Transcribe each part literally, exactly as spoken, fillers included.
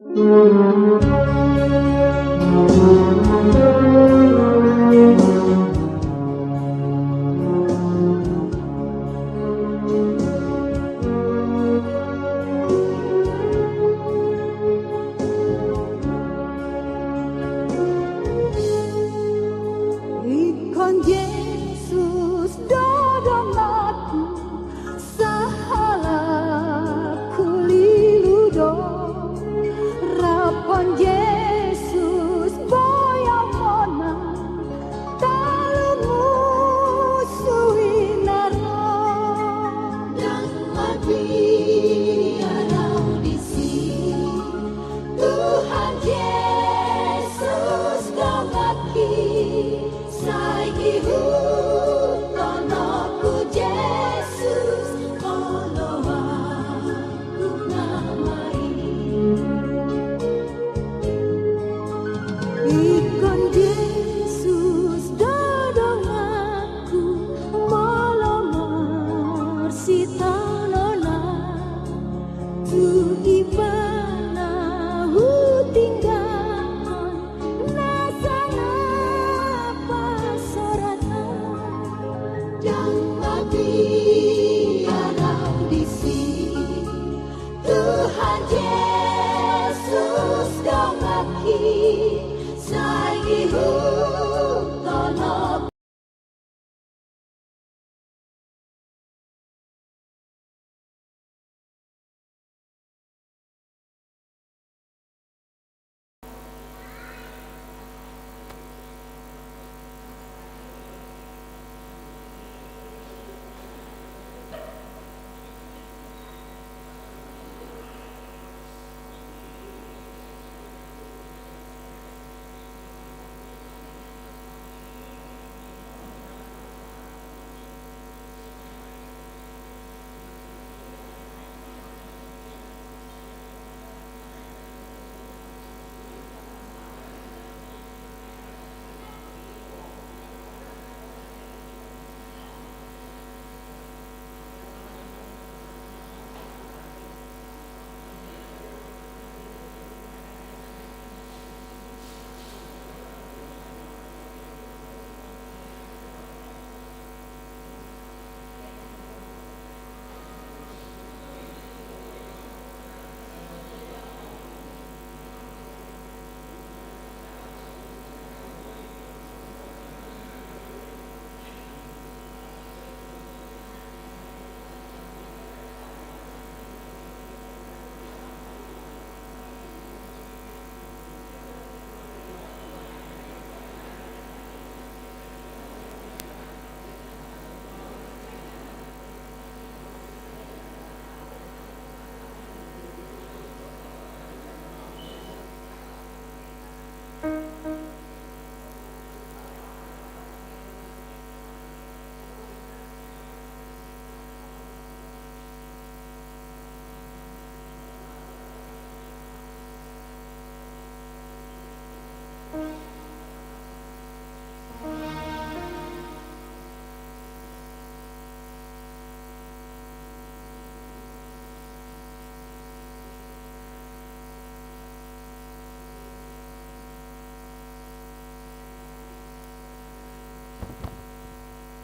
Ingkon Jesus do donganku, sahalakku lilu do. Rap on Jesus boi au monang, talu musu i na ro. Ndang mabiar au disi, Tuhan Jesus donganki, sai ihuthononku Jesus, olo au na ma i. Ingkon Jesus do donganku, molo marsitaonon au, tu Ibana hutinggalhon na sangap pasorat au. Ndang mabiar au disi, Tuhan Jesus donganki, sai ihuthononku.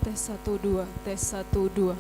Tes satu dua, tes satu dua.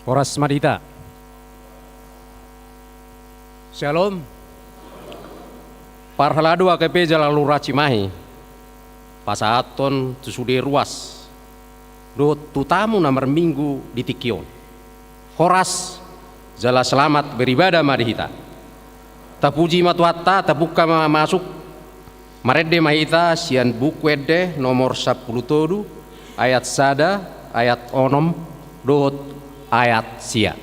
Horas ma di hita. Syalom. Parhalado ate pe jala lurasi ma i pasahathon tu sude ruas dohot tu tamu na marminggu di tingki on. Horas jala selamat beribadah ma di hita. Tapuji ma Tuhanta, tabungka ma masuk. Marende ma hita sian Buku Ende nomor sampulu tolu, ayat sada, ayat onom, dohot ayat sia.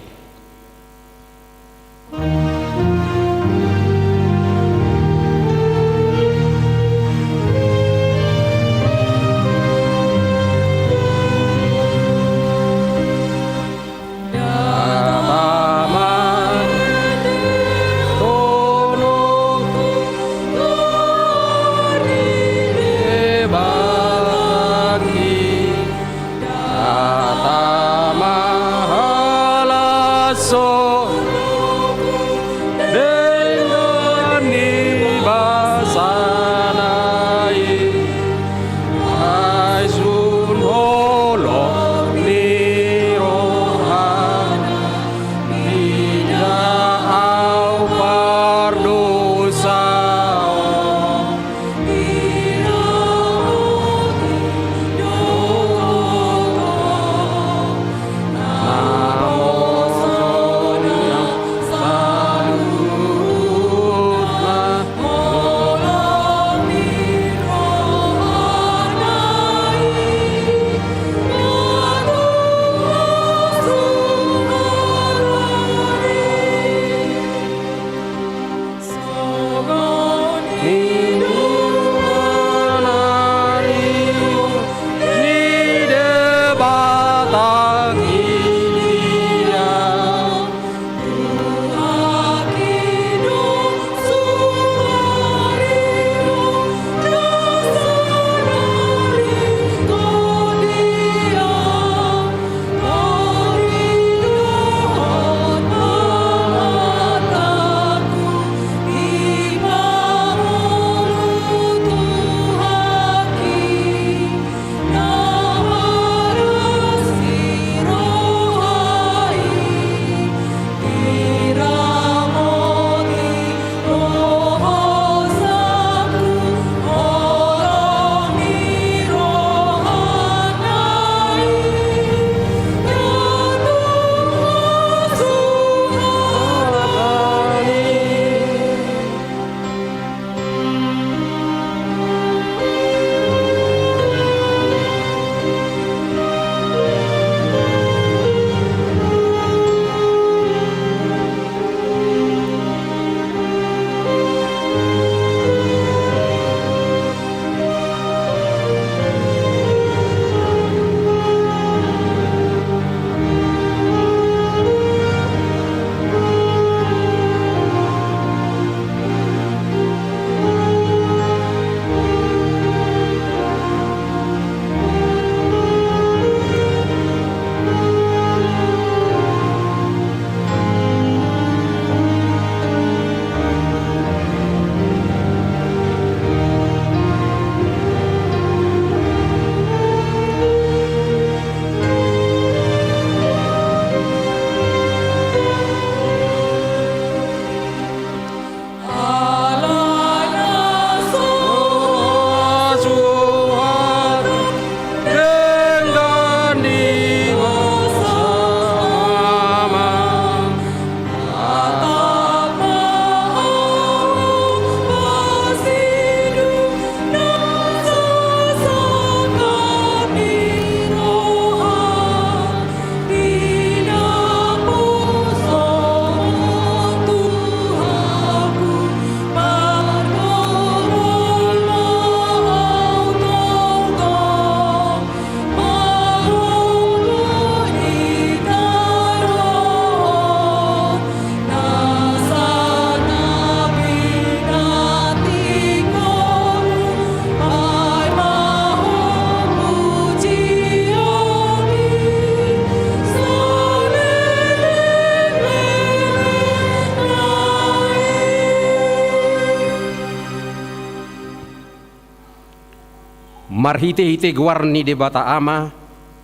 Marhitehite goar ni Debata Ama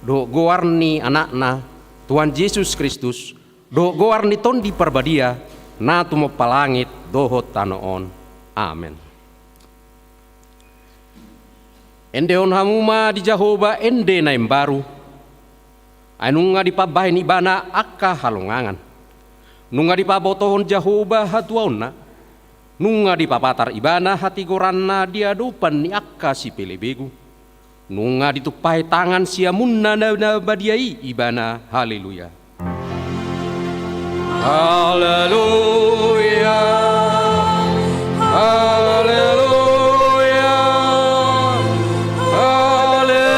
dohot goar ni Anakna, Tuhan Jesus Kristus, dohot goar ni Tondi Parbadia, na tumompa langit dohot tano on. Amen. Endehon hamu ma di Jahowa ende na imbaru. Ai nunga dipambahen Ibana angka halongangan. Nunga dipabotohon Jahowa hatuaonna. Nunga dipapatar Ibana hatigoranna di adopan ni angka sipelebegu. Nunga ditumpahi tangan siamunna na, na badia i Ibana. Haleluya. Haleluya. Haleluya. Haleluya.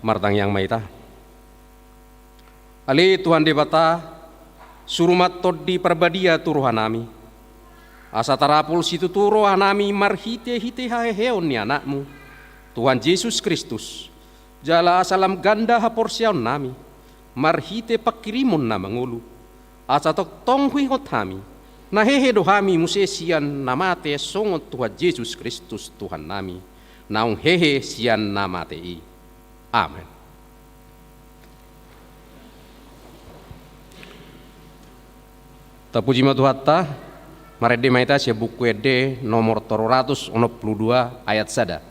Martangiang ma hita. Ale Tuhan Debata, suru ma Tondi Parbadia tu rohanami, asa tarapul situtu rohanami marhitehite haheheon ni Anakmu, Tuhan Jesus Kristus, jala asa lam ganda haporseaonnami marhite pangkirimon na mangolu, asa tongtong huingot hami, na hehe do hami muse sian na mate songon Tuhan Jesus Kristus Tuhannami, naung hehe sian na mate i. Amen. Tapuji ma Tuhanta. Marende ma hita sian Buku Ende nomor tolu ratus onom pulu dua ayat sada.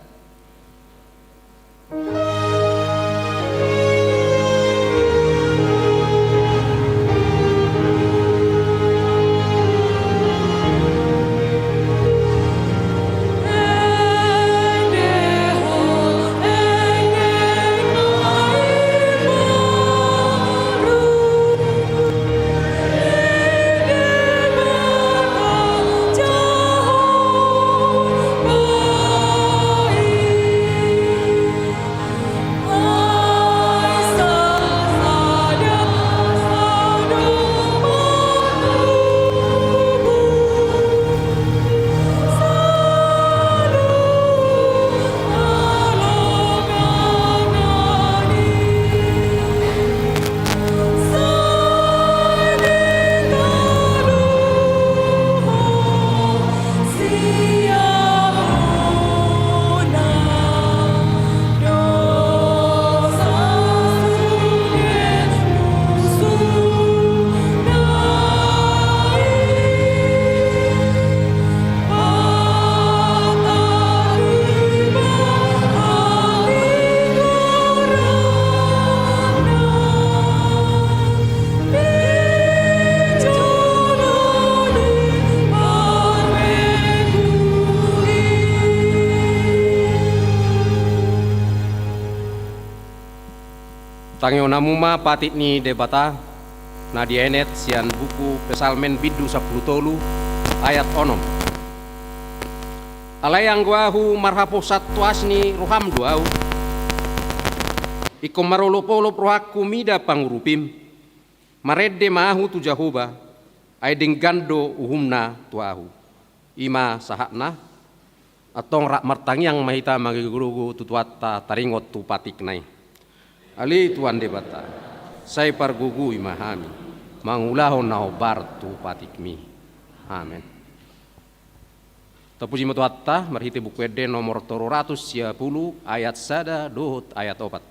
Tangihon hamu ma patik ni Debata, na dienet sian buku Psalmen bindu sampulu tolu ayat onom. Alai anggo ahu marhaposan tu asi ni roham do ahu. Ingkon marolopolop rohangku mida pangurupim. Marende ma ahu tu Jahowa, ai denggan do uhumna tu ahu. I ma sahatna. Antong rap martangiang ma hita manggogogogo tu Tuhanta taringot tu patikna i. Ale Tuhan Debata, sai pargogoi ma hami mangulahon na hombar tu patikmi. Amen. Tapuji ma Tuhanta, marhite Buku Ende nomor tolu ratus sia pulu ayat sada dohot ayat opat.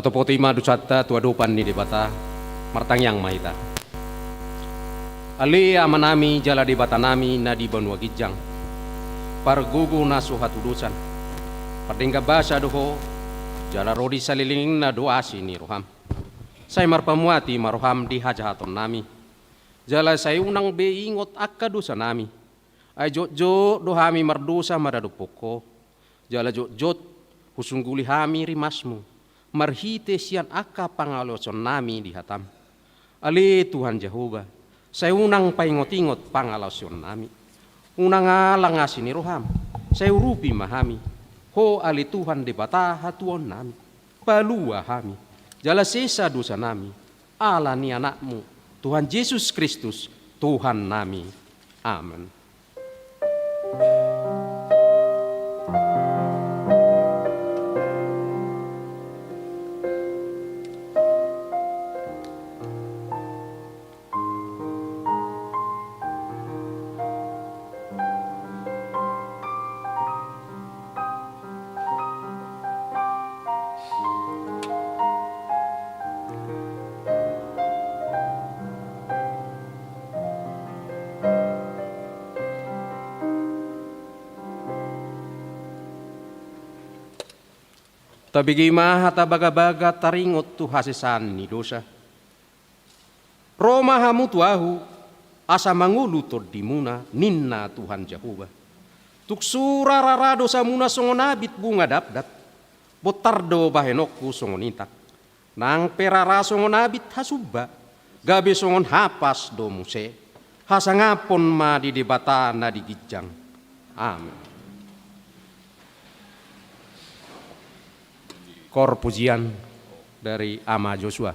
Topoti ma dosanta tu adopan ni Debata. Martangiang ma hita. Ale Amanami jala Debatanami na di banua ginjang, pargogo na so hatudosan, pardenggan basa do Ho, jala ro di salelengna do asi ni roham. Sai marpamuati ma roham di hajahatonnami, jala sai unang be ingot angka dosanami. Ai jotjot do hami mardosa maradophon Ho, jala jotjot husungguli hami rimasmu marhite sian angka pangalaosionnami di hatam. Ale Tuhan Jahowa, sai unang paingotingot pangalaosionnami. Unang alang asi ni roham, sai urupi ma hami. Ho ale Tuhan Debata hatuaonnami, palua hami, jala sesa dosanami, ala ni Anakmu, Tuhan Jesus Kristus, Tuhannami. Amen. Tabege ma hata bagabaga taringot tu hasesaan ni dosa. Ro ma hamu tu Ahu, asa mangolu tondimuna, ninna Tuhan Jahowa. Tung sura rara dosamuna songon abit bunga dapdap, bontar do bahenonku songon intak. Nang pe rara songon abit hasumba, gabe songon hapas do muse. Hasangaphon ma di Debata na di ginjang. Amen. Koor pujian dari Ama Joshua.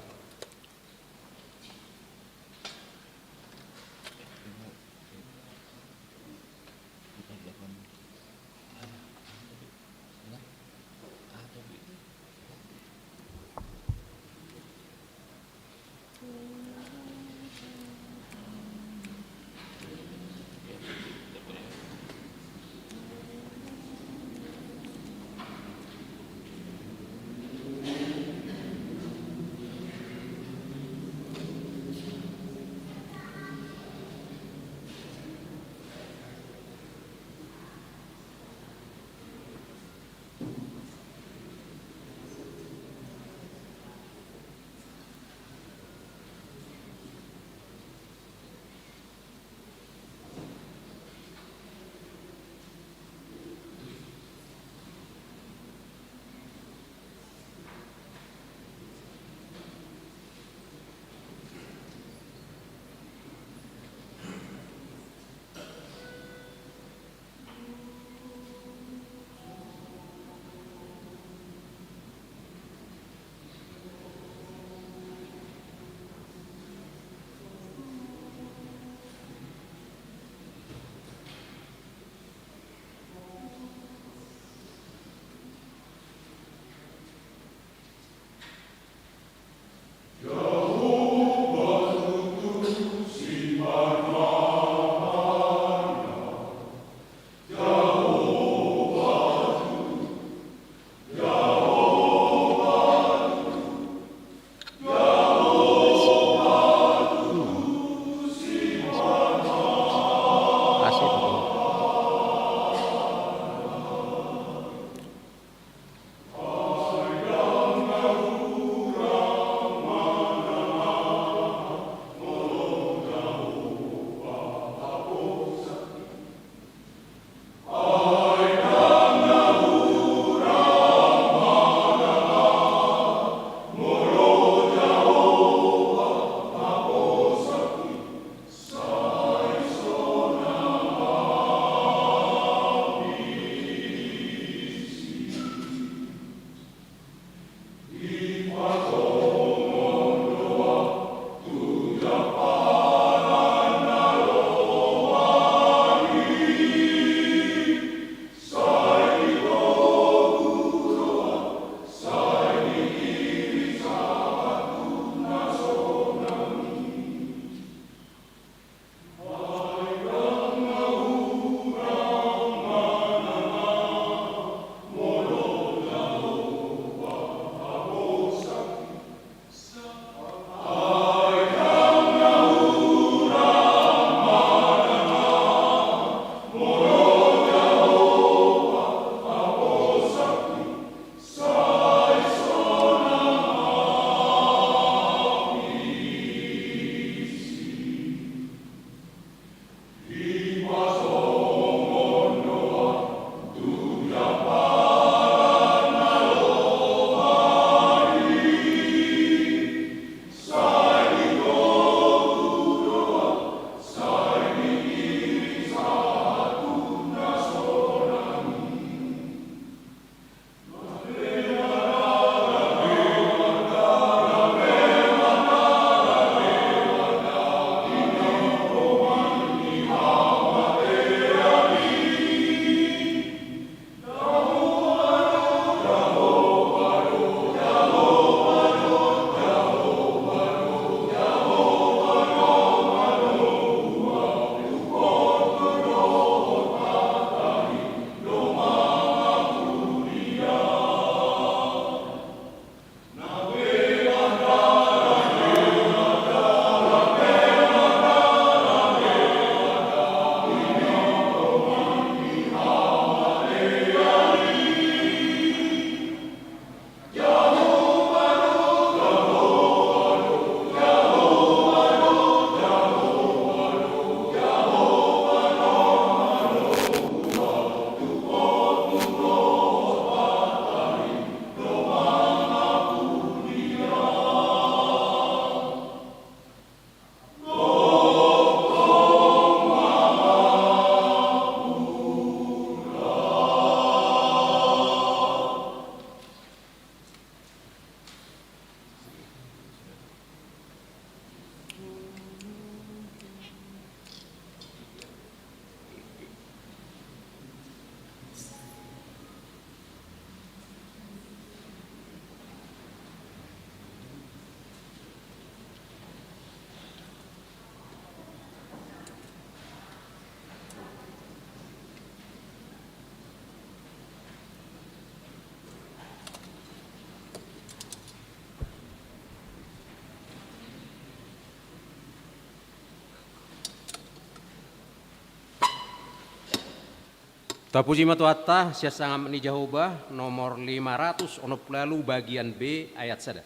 Tapuji ma Tuhanta, sian Sangap ni Jahowa, nomor lima ratus onom pulu ualu, bagian B, ayat sada.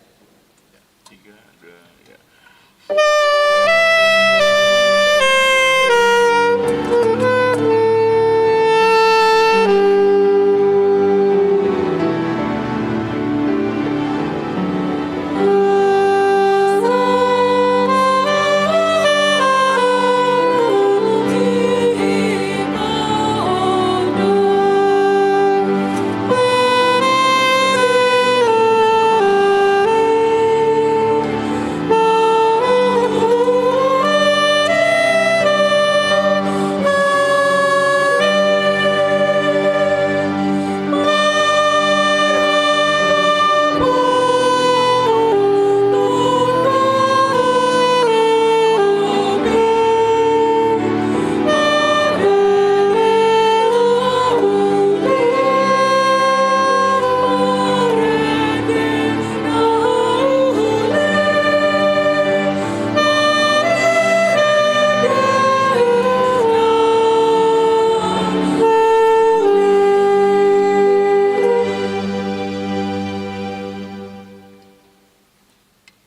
Tiga, dua, ya.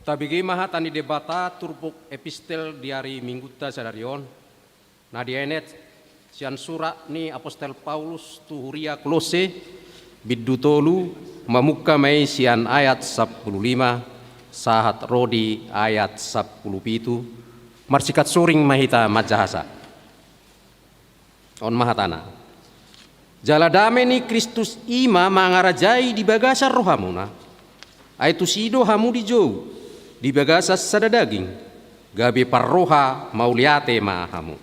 Tabege ma hata ni Debata turpuk epistel di ari Minggunta sadari on, na dienet sian surat ni Apostel Paulus tu huria Kolosse, bindu tolu, mamungka ma i sian ayat sampulu lima sahat ro di ayat sampulu pitu, marsikat soring ma hita manjahasa. On ma hatana. Jala dame ni Kristus i ma mangarajai di bagasan rohamuna. Ai tusi do hamu dijou di bagasan sada daging, gabe parroha mauliate ma hamu.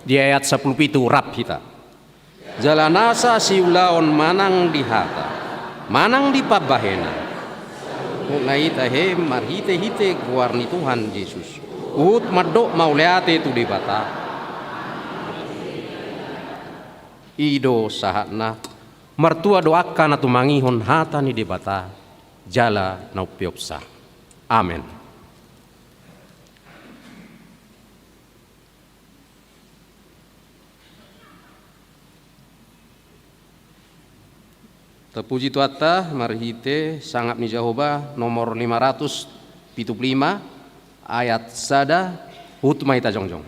Di ayat sampulu pitu rap hita. Jala nasa siulaon manang di hata, manang di pambahenan, na i tahe marhitehite goar ni Tuhan Jesus, huhut mandok mauliate tu Debata. I do sahatna. Martua do angka na tumangihon hata ni Debata jala na umpeopsa. Amen. Tapuji Tuhanta marhite Sangap ni Jahowa nomor lima ratus pitu pulu lima, ayat sada, huhut ma hita jongjong.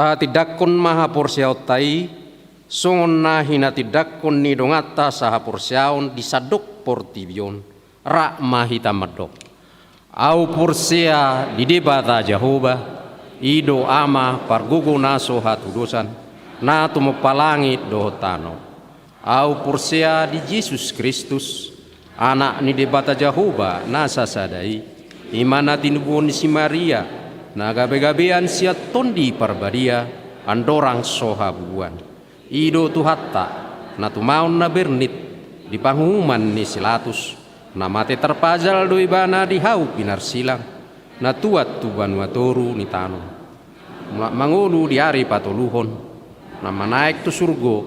Hatindangkon ma haporseaonta i, songon na hinatindangkon ni donganta sahaporseaon di sandok portibi on, rap ma hita mandok. Ahu porsea di Debata Jahowa, i do Ama pargogo na so hatudosan, na tumompa langit dohot tano. Ahu porsea di Jesus Kristus, Anak ni Debata Jahowa na sasada i, i ma na tinubuhon ni si Maria, na gabegabean sian Tondi Parbadia, andorang so habubuhan. I do Tuhanta, na tumaon na bernit di panguhuman ni si Latus, na mate tarpajal do ibana di hau pinarsilang, na tuat tu banua toru ni tano. Mulak mangolu di ari patoluhon, na manaek tu surgo,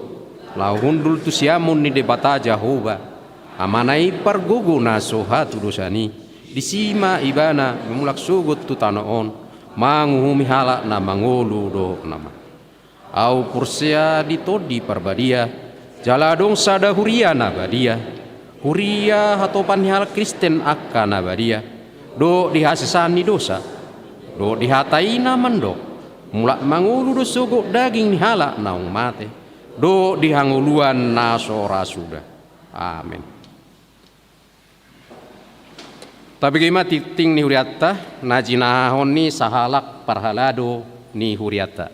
laho hundul tu siamun ni Debata Jahowa, Amana i pargogo na so hatudosan i, disi ma ibana mangulak sogot tu tano on, manguhumi halak na mangolu dohot na mate. Ahu porsea di Tondi Parbadia, jala adong sada huria na badia, huria hatopan ni halak Kristen angka na badia, dohot di hasesaan ni dosa, dohot di hata i na mandok, mulak mangolu do sogot daging ni halak naung mate, dohot di hangoluan na so ra suda. Amen. Tabege ma tingting ni hurianta, na jinahahon ni sahalak parhalado ni hurianta.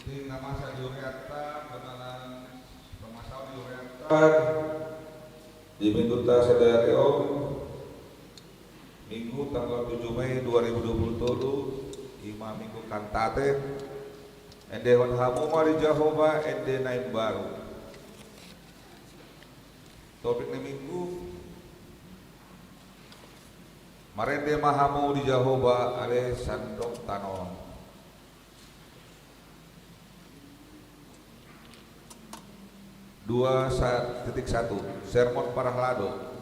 Tingting na masa di hurianta, banalan pamasaon di hurianta di minggunta sadari on, Minggu tanggal tujuh Mei dua ribu dua puluh tolu, i ma Minggu Kantate. Endehon hamu ma di Jahowa ende na imbaru. Topik ni Minggu: Marende ma hamu di Jahowa ale sandok tano on. Dua sa-, titik satu, Sermon Parhalado.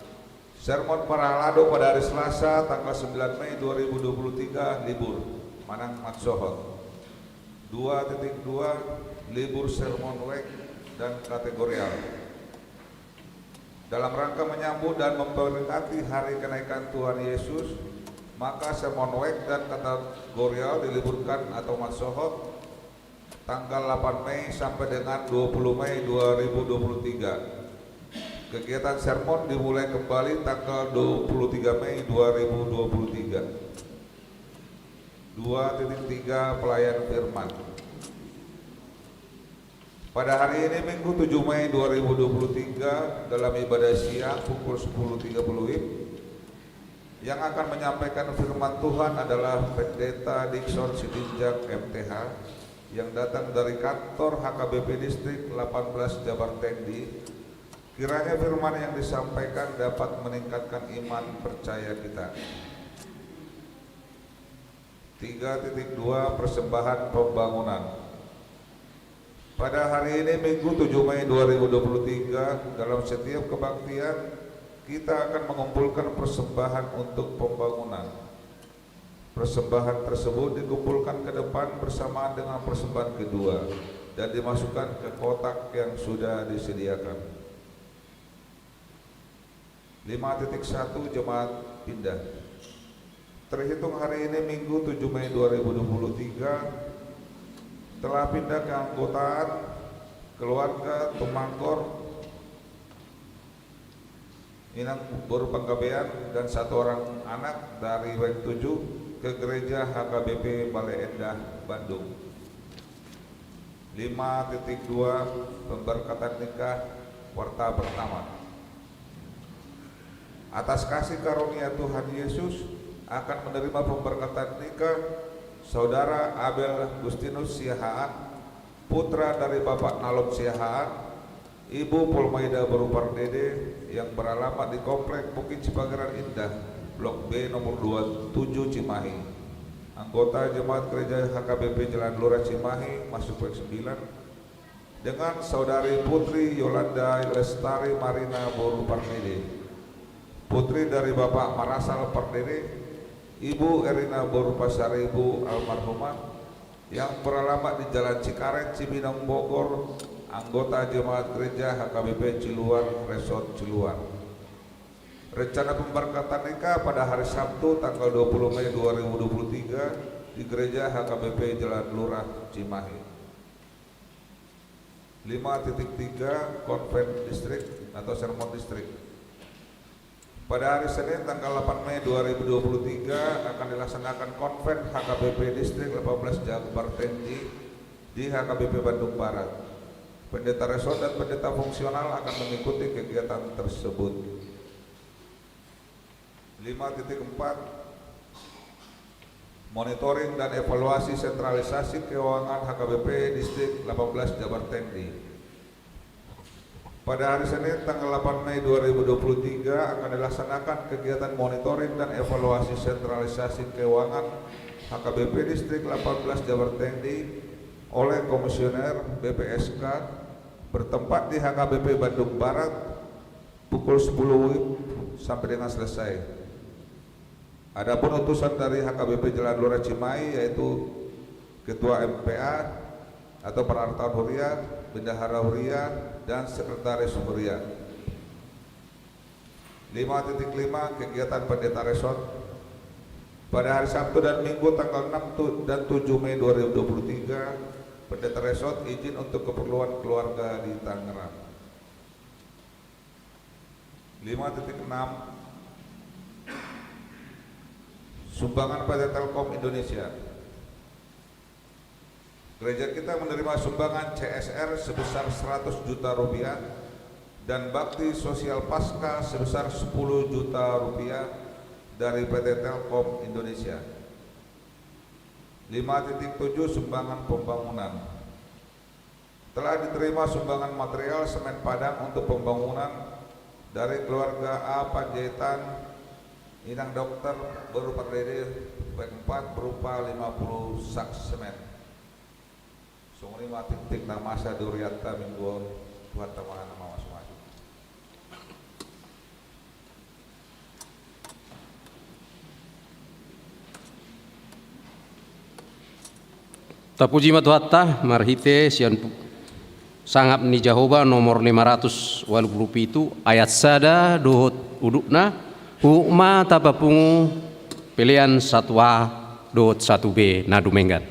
Sermon Parhalado pada hari Selasa, tanggal sembilan Mei dua ribu dua puluh tiga, libur, manang madsohot. Dua titik dua, libur Sermon Wake dan Kategorial. Dalam rangka menyambut dan memperingati Hari Kenaikan Tuhan Yesus, maka Sermon Wake dan Kategorial diliburkan atau madsohot tanggal delapan Mei sampai dengan dua puluh Mei dua ribu dua puluh tiga. Kegiatan sermon dimulai kembali tanggal dua puluh tiga Mei dua ribu dua puluh tiga. Dua titik tiga, pelayan firman. Pada hari ini, Minggu tujuh Mei dua ribu dua puluh tiga, dalam ibadah siang pukul sepuluh tiga puluh W I B, yang akan menyampaikan firman Tuhan adalah Pendeta Dickson Sitinjak, M T H, yang datang dari kantor H K B P Distrik delapan belas Jabar Tendi. Kiranya firman yang disampaikan dapat meningkatkan iman percaya kita. Tiga titik dua, persembahan pembangunan. Pada hari ini, Minggu tujuh Mei dua ribu dua puluh tiga, dalam setiap kebaktian, kita akan mengumpulkan persembahan untuk pembangunan. Persembahan tersebut dikumpulkan ke depan bersamaan dengan persembahan kedua dan dimasukkan ke kotak yang sudah disediakan. Lima titik satu, jemaat pindah. Terhitung hari ini, Minggu tujuh Mei dua ribu dua puluh tiga, telah pindah keanggotaan keluarga Tumangkor, Inang Boru Panggabean, dan satu orang anak dari W E K tujuh ke Gereja H K B P Bale Endah, Bandung. Lima titik dua, pemberkatan nikah kuartal pertama. Atas kasih karunia Tuhan Yesus, akan menerima pemberkatan nikah Saudara Abel Gustinus Siahaan, putra dari Bapak Nalom Siahaan, Ibu Polmaida Boru Pardede, yang beralamat di Komplek Bukit Cipageran Indah, Blok B, nomor dua tujuh, Cimahi. Anggota Jemaat Gereja H K B P Jalan Lurah Cimahi, masuk poin sembilan, dengan Saudari Putri Yolanda Lestari Marina boru Pardede, putri dari Bapak Marasal Pardede, Ibu Erina boru Pasaribu almarhumah, yang beralamat di Jalan Cikaret, Cibinong, Bogor, anggota Jemaat Gereja H K B P Ciluar, Resort Ciluar. Rencana pemberkatan nikah pada hari Sabtu, tanggal dua puluh Mei dua ribu dua puluh tiga, di Gereja H K B P Jalan Lurah, Cimahi. Lima titik tiga, Konven Distrik atau Sermon Distrik. Pada hari Senin, tanggal delapan Mei dua ribu dua puluh tiga, akan dilaksanakan Konven H K B P Distrik delapan belas Jabar Tenji di H K B P Bandung Barat. Pendeta Resort dan pendeta fungsional akan mengikuti kegiatan tersebut. Lima titik empat, monitoring dan evaluasi sentralisasi keuangan H K B P Distrik delapan belas Jabar Tenji. Pada hari Senin, tanggal delapan Mei dua ribu dua puluh tiga, akan dilaksanakan kegiatan monitoring dan evaluasi sentralisasi keuangan H K B P Distrik delapan belas Jabar Tenji oleh Komisioner B P S K, bertempat di H K B P Bandung Barat, pukul sepuluh W I B sampai dengan selesai. Adapun utusan dari H K B P Jalan Lurah Cimahi, yaitu Ketua M P A atau Perhartaan Huria, Bendahara Huria, dan Sekretaris Huria. Lima titik lima, kegiatan Pendeta Resort. Pada hari Sabtu dan Minggu, tanggal enam tu-, dan tujuh Mei dua ribu dua puluh tiga, Pendeta Resort izin untuk keperluan keluarga di Tangerang. Lima titik enam, sumbangan P T Telkom Indonesia. Gereja kita menerima sumbangan C S R sebesar seratus juta rupiah dan bakti sosial Paskah sebesar sepuluh juta rupiah dari P T Telkom Indonesia. Lima titik tujuh, sumbangan pembangunan. Telah diterima sumbangan material semen Padang untuk pembangunan dari keluarga A Panjaitan, Inang Dokter, boru Pardede, poin empat, berupa lima puluh sak semen. Songon i ma titik na masa di hurianta minggu on, Tuhanta ma na mamasumasu. Tapuji ma Tuhanta, marhite sian pu-, Sangap ni Jahowa nomor lima ratus ualu pulu pitu, ayat sada dohot udutna, huhut ma tapapungu pelean satua dohot satu B na dumenggan.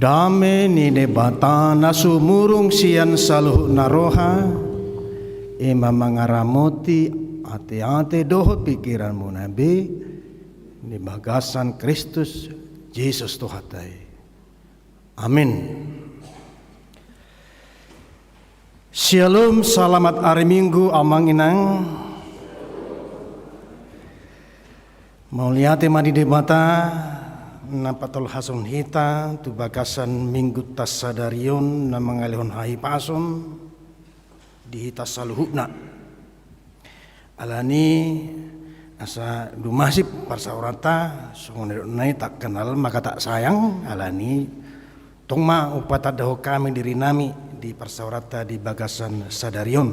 Dame ni Debata na sumurung sian saluhutna roha, i ma mangaramoti ateate dohot pingkiranmuna be di bagasan Kristus Jesus Tuhanta i. Amin. Syalom, selamat hari Minggu, Amang Inang. Mauliate ma di Debata na patolhashon hita tu bagasan Minggunta sadari on na mangalehon hahipason di hita saluhutna. Alani asa dumasi parsaoranta, songon na nidokna i, tak kenal maka tak sayang, alani tong ma umpat tandahon hami dirinami di parsaoranta di bagasan sadari on.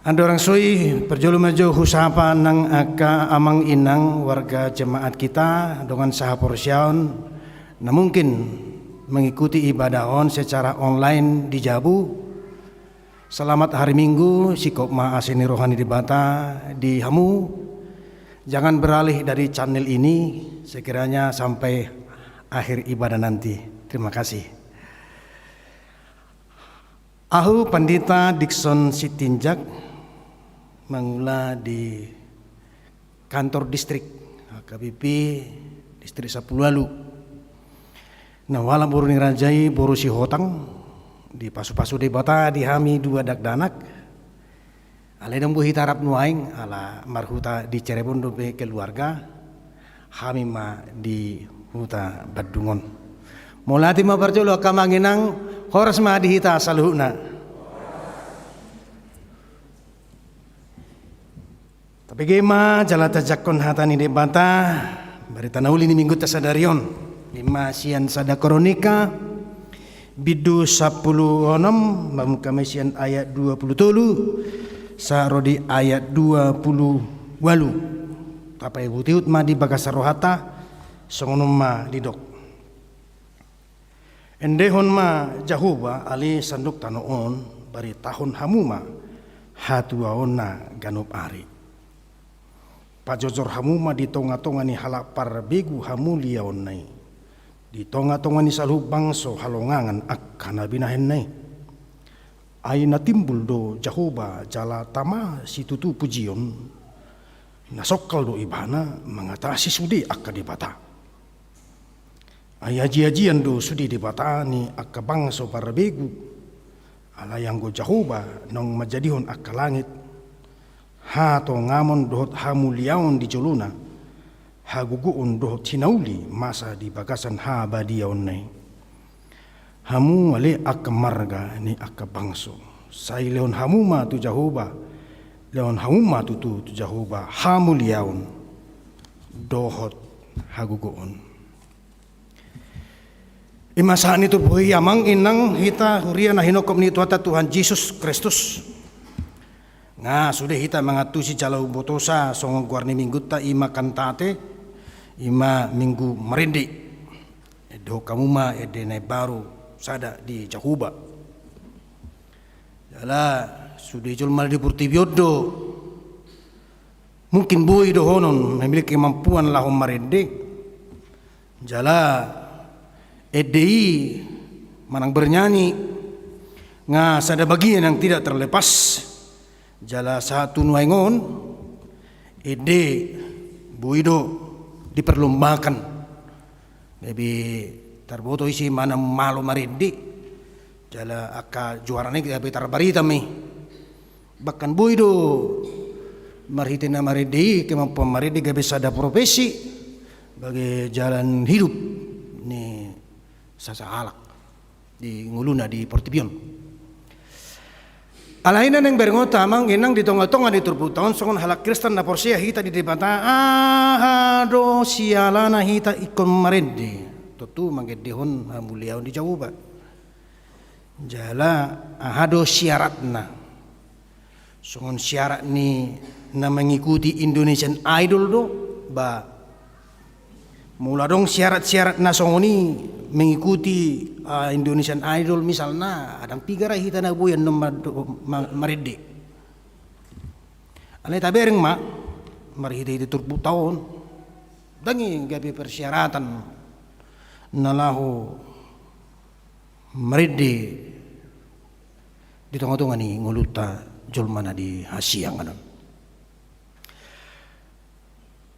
Andorang so i, parjolo ma jo husapa nang angka amang inang warga jemaat hita dongan sahaporseaon na mungkin mengikuti ibadah on secara online di jabu. Selamat hari Minggu, singkop ma asi ni roha ni Debata di hamu. Jangan beralih dari channel ini sekiranya sampai akhir ibadah nanti. Terima kasih. Ahu Pandita Dickson Sitinjak, mangula di kantor distrik H K B P Distrik Sampulu Ualu. Na hualap boru ni raja i boru Sihotang, dipasupasu Debata di hami dua dakdanak. Alai ndang boi hita rap nuaeng ala marhuta di Cirebon dope keluarga, hami ma di huta Bandung on. Mauliate ma parjolo angka amang inang, horas ma di hita saluhutna. Tapege ma jala tajangkon hata ni Debata, barita na uli ni Minggunta sadari on. I ma sian Sada Kronika, bindu sampulu onom, mamungka ma i sian ayat dua pulu tolu sahat ro di ayat dua pulu ualu. Tapaihutihut ma di bagasan rohanta, songon on ma didok. Endehon ma Jahowa ale sandok tano on, baritahon hamu ma hatuaonna ganup ari. Pajojor hamu ma di tongatonga ni halak parbegu hamuliaonna i, di tongatonga ni saluhut bangso halongangan angka na binahenna i. Ai na timbul do Jahowa jala tama situtu pujion, na songkal do ibana mangatasi sude angka debata. Ai ajiajian do sude debata ni angka bangso parbegu. Alai anggo Jahowa naung manjadihon angka langit, hatongamon dohot hamuliaon di jolona, hagogoon dohot hinauli masa di bagasan habadiaonna i. Hamu ale angka marga ni angka bangso, sai lehon hamu ma tu Jahowa, lehon hamu ma tutu tu Jahowa hamuliaon dohot hagogoon. I ma sahat ni turpuk i, amang inang, hita huria na hinophop ni Tuhanta Tuhan Jesus Kristus. Nga sude hita mangantusi jala umbotosa songon goar ni Minggunta, i ma Kantate, i ma Minggu Marende. Endehon hamu ma ende na imbaru sada di Jahowa. Jala sude jolma di portibi on do mungkin boi dohonon memiliki kemampuan laho marende. Jala ende i manang bernyanyi nga sada bagian yang tidak terlepas. Jala sahat tu nuaeng on ende boi do diperlombakan. Gabe tarboto ise ma na malo marende. Jala angka juarana i gabe tarbarita ma i. Bahkan boi do marhite na marende i, kemampuan marende gabe sada profesi, gabe jalan hidup ni sasahalak di ngoluna di portibi on. Alai na naeng berengonta amang inang, di tongatonga ni turpukta on songon halak Kristen na porsea hita di Debata, aha do sialana hita ingkon marende? Tontu mangendehon hamuliaon di Jahowa. Jala aha do syaratna? Songon syarat ni na mengikuti Indonesian Idol do, ba molo adong syarat-syarat na songon i mengikuti, ah, Indonesian Idol misalna, ndang piga ra hita na boi annon ma-, ma-, marende. Alai tabereng ma marhitehite turpukta on, ndang i gabe persyaratan. na laho marende di tonga-tonga ni ngolunta jolma na di hasiangan on.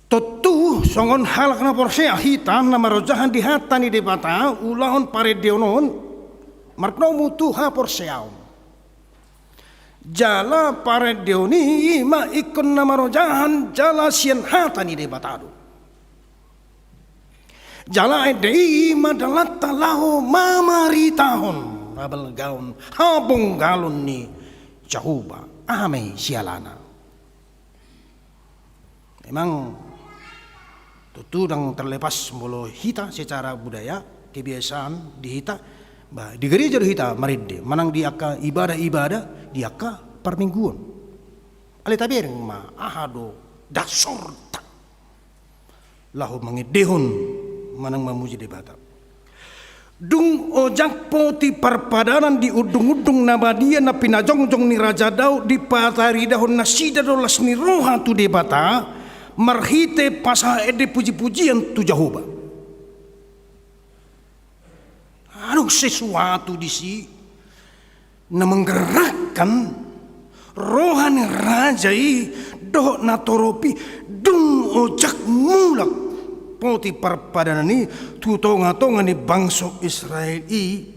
Tontu songon halak na porsea hita na marojahan di hata ni Debata, ulahon parendeon on marnomu tu haporseaon. Jala parendeon i ma ingkon na marojahan jala sian hata ni Debata do. Jala ende i ma dalanta laho mamaritahon habalgaon habonggalon ni Jahowa. Aha ma i sialana? Memang tontu ndang terlepas molo hita secara budaya, kebiasaan di hita, ba, di gereja do hita marende, manang di angka ibadah-ibadah, di angka parmingguon. Alai tabereng ma aha do dasorta laho mangendehon manang mamuji Debata. Dung ojak poti parpadanan di undung-undung na badia na pinajongjong ni Raja Daud dipataridahon nasida do las ni roha tu Debata, marhite pasahat ende puji-pujian tu Jahowa. Adong sesuatu disi na menggerakkan roha ni raja i dohot natorop i dung ojak mulak poti parpadanan i tu tonga-tonga ni bangso Israel i.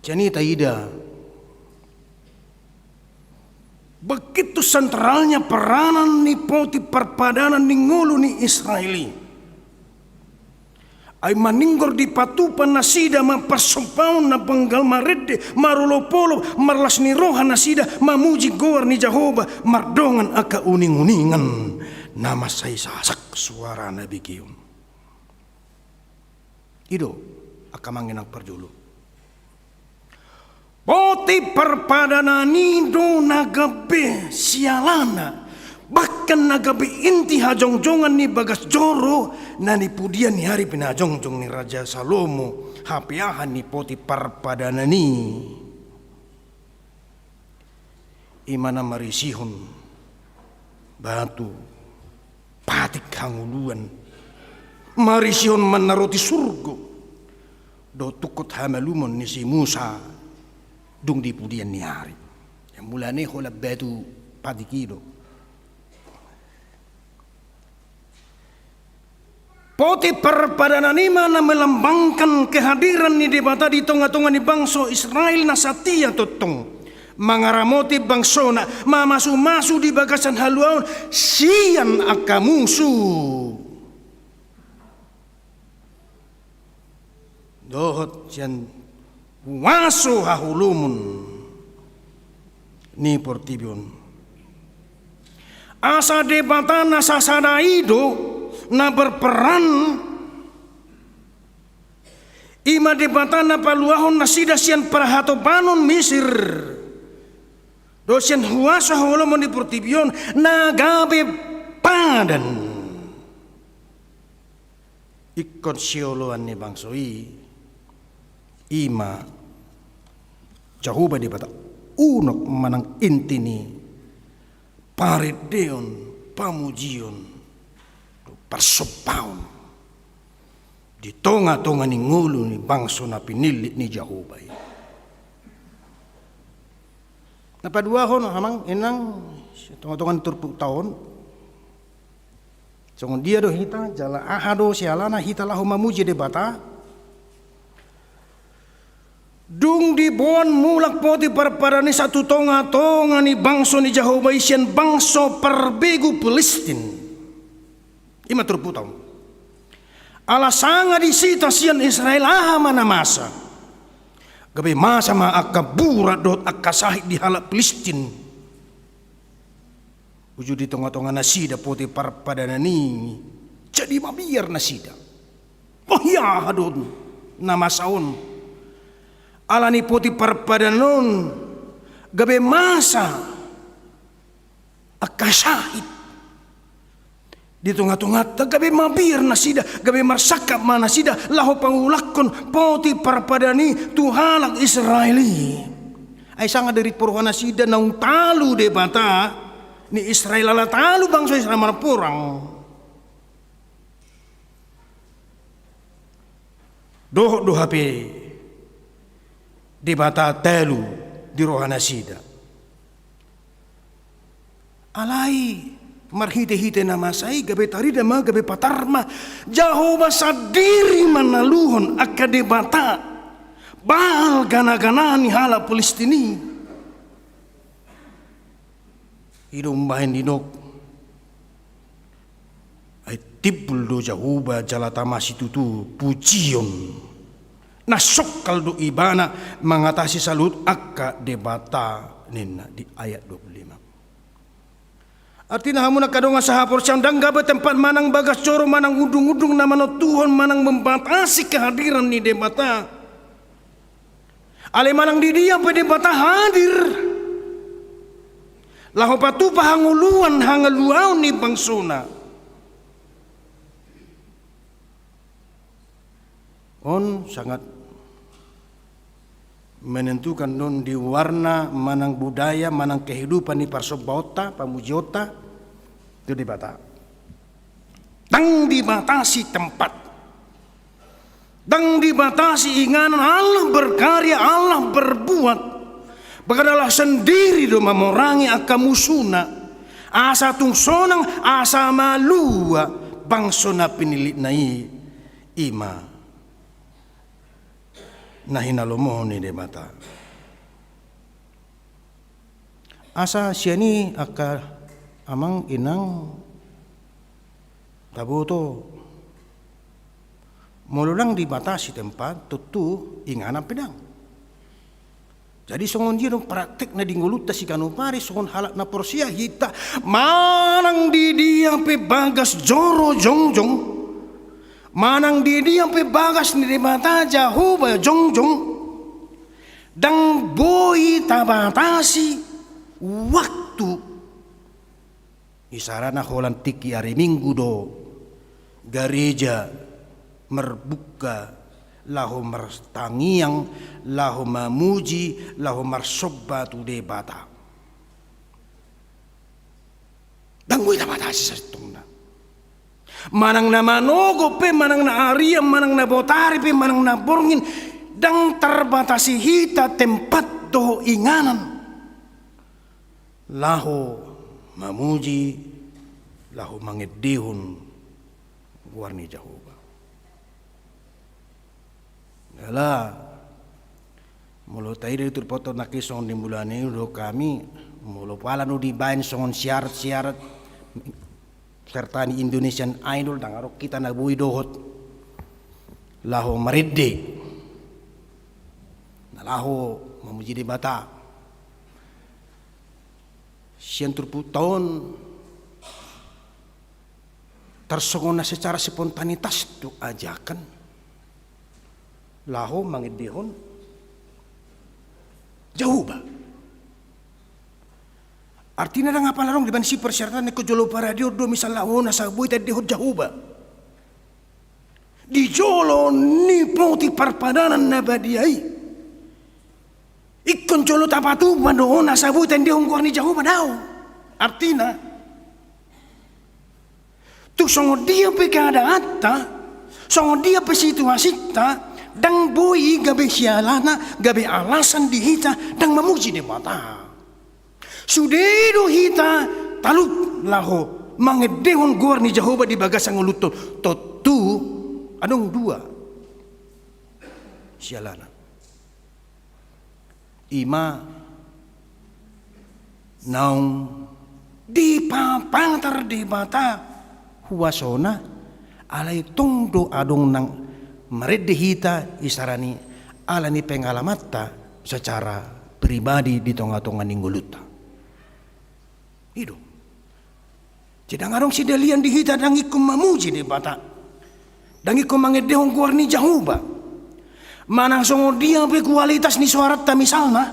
Sian i taida begitu sentralnya peranan ni poti parpadanan di ngolu ni Israel i. Ai maninggor dipatupa nasida ma parsompaon na panggal marende, marolop-olop, marlas ni roha nasida mamuji goar ni Jahowa mardongan angka uning-uningan na mansai sasak suarana begeon. I do angka amang inang parjolo. Poti parpadanan i do na gabe sialana, bahkan na gabe inti hajongjongan ni bagas joro na di pudian ni ari pinajongjong ni Raja Salomo hapeahan ni poti parpadanan i. I ma na marisihon batu patik hangoluan, marisihon manna roti surgo dohot tungkot hamalumon ni si Musa dung di pudian ni ari. Ia mulana i holan batu patik i do. Poti parpadanan i ma na melambangkan kehadiran ni Debata di tonga-tonga ni bangso Israel na satia tongtong mangaramoti bangsona, mamasu-masu di bagasan haluaon sian angka musu dohot sian huaso haholomon ni portibi on. Asa Debata na sasada i do na berperan, i ma Debata na paluahon nasida sian parhatopanon Misir dohot sian huaso haholomon ni portibi on na gabe padan. Ingkon sioloan ni bangso i, i ma Jahowa Debata unok manang inti ni parendeon, pamujion, parsompaon di tonga-tonga ni ngolu ni bangso na pinillit ni Jahowa i. Na paduahon amang inang, tonga-tonga ni turpukta on. Songon dia do hita, jala aha do sialana hita laho mamuji Debata? Dung diboan mulak poti parpadanan i sahat tu tonga-tonga ni bangso ni Jahowa i sian bangso parbegu Pilistin. I ma turpukta on. Ala sanga disita sian Israel aha ma na masa. Gabe masa ma angka burat dohot angka sahit di halak Pilistin. Uju di tonga-tonga nasida poti parpadanan i, jadi mabiar nasida. Boha do na masa on? Ala ni poti parpadanan on gabe masa angka sahit di tonga-tonganta, gabe mabiar nasida, gabe marsangkap ma nasida laho paulakhon poti parpadanan i tu halak Israel i. Ai sanga dirit porhua nasida naung talu Debata ni Israel, ala talu bangso Israel marporang. Dohot do hape Debata talu di rohanasida. Alai marhitehite na masa i gabe tarida ma, gabe patar ma, Jahowa sandiri manaluhon angka debata Baal ganagana ni halak Pilistin i. I do umbahen didok, ai timbul do Jahowa jala tama situtu pujion. Na songkal do ibana mangatasi saluhut angka debata, ninna di ayat dua puluh lima. Artina, hamu angka dongan sahaporseaon, ndang gabe tempat manang bagas joro manang undung-undung na manontuhon manang membatasi kehadiran ni Debata. Alai manang di dia pe Debata hadir laho patupa hangoluan, hangaluaon ni bangsona. On sangat menentukan do on di warna manang budaya manang kehidupan ni parsombaonta, pamujionta tu Debata. Ndang dibatasi tempat. Ndang dibatasi inganan, Allah berkarya, Allah berbuat. Bahkan Allah sendiri do mamorangi angka musuna. Asa tung sonang, asa malua bangso na pinillitna i, i ma na hinalomohon ni Debata. Asa sian i angka amang inang taboto, molo ndang dibatasi tempat, tontu inganan pe ndang. Jadi songon dia do praktekna di ngolunta siganup ari songon halak na porsea hita, manang di dia pe bagas joro jongjong, manang di dia pe bagas ni Debata Jahowa jongjong, ndang boi tabatasi waktu. Isarana holan tingki ari Minggu do gareja marbuka laho martangiang, laho mamuji, laho marsomba tu Debata. Ndang boi tabatasi sasintongna. Manang na manogot pe, manang na arian, manang na botari pe, manang na borngin, ndang tarbatasi hita tempat dohot inganan laho mamuji, laho mangendehon goar ni Jahowa. Jala molo taida di turpukta nangkin songon di mulana i do hami, molo pala do dibaen songon syarat-syarat serta ni Indonesian Idol, ndang adong hita na boi dohot laho marende, na laho mamuji Debata. Sian turpukta on tarsongon na secara spontanitas do ajakan laho mangendehon Jahowa. Artina ndang apala adong dibaen si persyaratan, ingkon jolo paradeon do misal laho na sai boi taendehon Jahowa. Di jolo ni poti parpadanan na badia i, ingkon jolo tapatupa do on asa boi taendehon goar ni Jahowa, daong. Artina, tung songon dia pe keadaanta, songon dia pe situasinta, ndang boi gabe sialana, gabe alasan di hita ndang mamuji Debata. Sude do hita talup laho mangendehon goar ni Jahowa di bagasan ngolunta on. Tontu adong dua sialana. I ma naung dipapatar Debata huasona, alai tong do adong nang marende hita isarana i ala ni pengalamanta secara pribadi di tonga-tonga ni ngolunta. I do. Jadi ndang adong sidalian di hita ndang ingkon mamuji Debata, ndang ingkon mangendehon goar ni Jahowa. Manang songon dia pe kualitas ni soaranta misalna,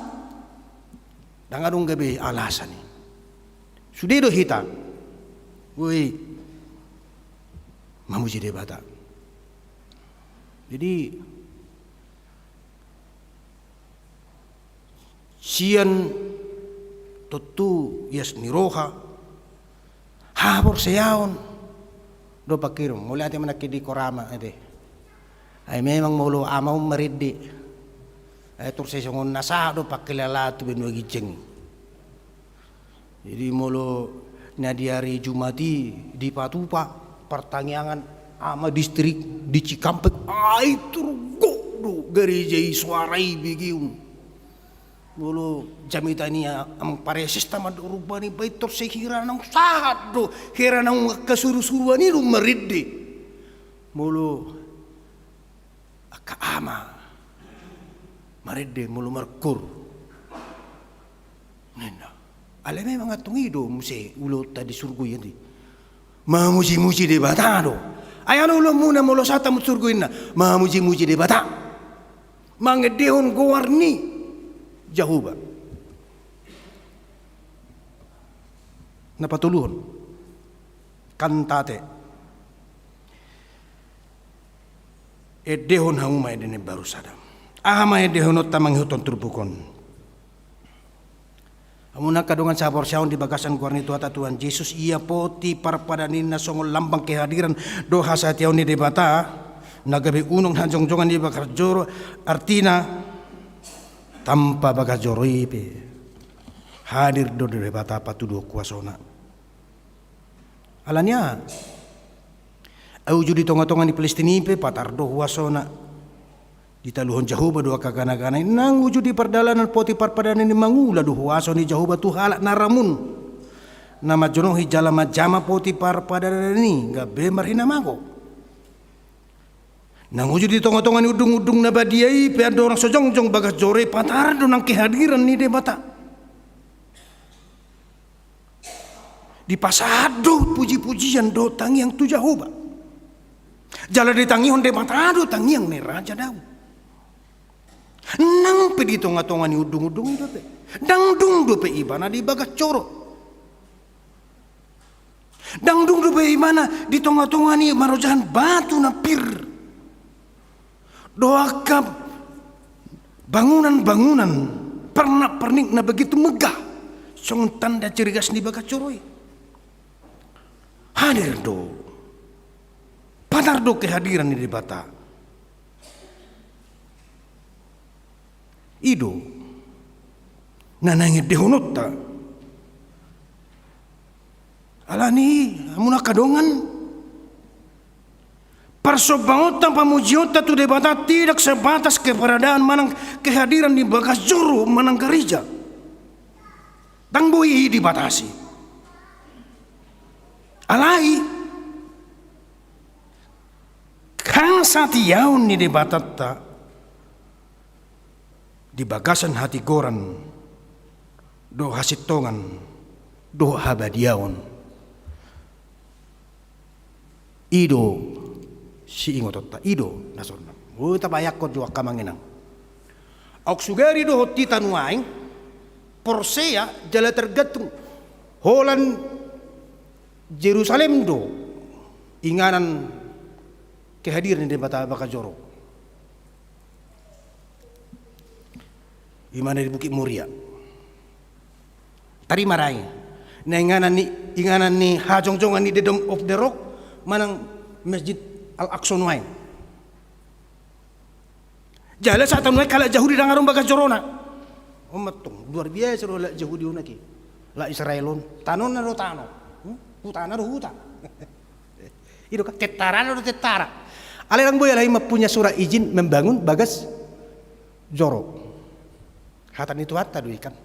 ndang adong gabe alasan i. Sude do hita boi mamuji Debata. Jadi sian tontu ias ni roha, haporseaon do pangkirim. Mauliate ma nangkin di Korama ate. Ai memang molo ama on marende, ai torus sai songon na sahat do pangkilalaan tu banua ginjang i. Jadi molo na di ari Jumat i dipatupa partangiangan ama distrik di Cikampek, ai turgok do gareja i, soara i begeon. Molo jamita ni amang pareses ta mandok rupani, ba i torus sai hira naung sahat do, hira naung angka surusuruan i do marende. Molo angka ama marende molo markur ninna. Alai memang antong i do muse ulaonta di surgo i, ate. Mamujimuji Debata do. Ai on ulaonmuna molo sahat hamu tu surgo, ninna, mamujimuji Debata, mangendehon goar ni Jahowa. Na patoluhon, kantate. Endehon hamu ma ende na imbaru sada. Aha ma endehononta mangihuthon turpuk on? Hamu angka dongan sahaporseaon di bagasan goar ni Tuhanta Tuhan Jesus, ia poti parpadanan i na songon lambang kehadiran dohot hasatiaon ni Debata, na gabe unok ni hajongjongan ni bagas joro, artina tanpa bagas joro i pe hadir do Debata patuduhon kuasona. Alani aha? Ai uju di tongatonga ni Palestina i pe patar do huasona. Ditaluhon Jahowa do angka ganagana i, nang uju di pardalanan poti parpadanan i mangula do huaso ni Jahowa tu halak na ramun, na manjonohi jala manjama poti parpadanan i gabe marhinamago. Nang uju di tongatonga ni undungundung na badia i pe andorang so jongjong bagas joro i, patar do nang kehadiran ni Debata. Dipasahat do pujipujian dohot tangiang tu Jahowa. Jala ditangihon Debata do tangiang ni Raja Daud. Nang pe di tongatonga ni undungundung i dope, ndang dung dope ibana di bagas joro. Ndang dung dope ibana di tongatonga ni marojahan batu na pir dohot angka bangunanbangunan pernak-pernik na begitu megah songon tanda ciri khas ni bagas joro i. Hadir do, patar do kehadiran ni Debata. I do na naeng endehononta. Alani i, hamu angka dongan, parsombaonta, pamujionta tu Debata tidak sebatas keberadaan manang kehadiran di bagas joro manang gareja. Ndang boi i dibatasi. Alai hasatiaon ni Debatanta di bagasan hatigoran dohot hasintongan dohot habadiaon. I do siingotonta, i do na sonang. Tabayangkon jo angka amang inang. Aut sugari dohot hita nuaeng porsea jala tergantung holan Jerusalem do inganan kehadiran ni Debata bagas joro. Ima na di Bukit Moria. Tarima ra i. Na inganan ni, inganan ni hajongjongan ni the Dome of the Rock manang Masjid Al-Aqsa nuaeng. Jala sahat tu nuaeng halak Jahudi ndang adong bagas jorona. On ma antong, luar biasa do halak Jahudi on ate. Halak Israel on, tanona do tano. Hmm? Hutana do huta. I do kan, tentarana do tentara. Alai ndang boi halak i mampunyai surat izin membangun bagas joro. Hata ni Tuhanta do i kan.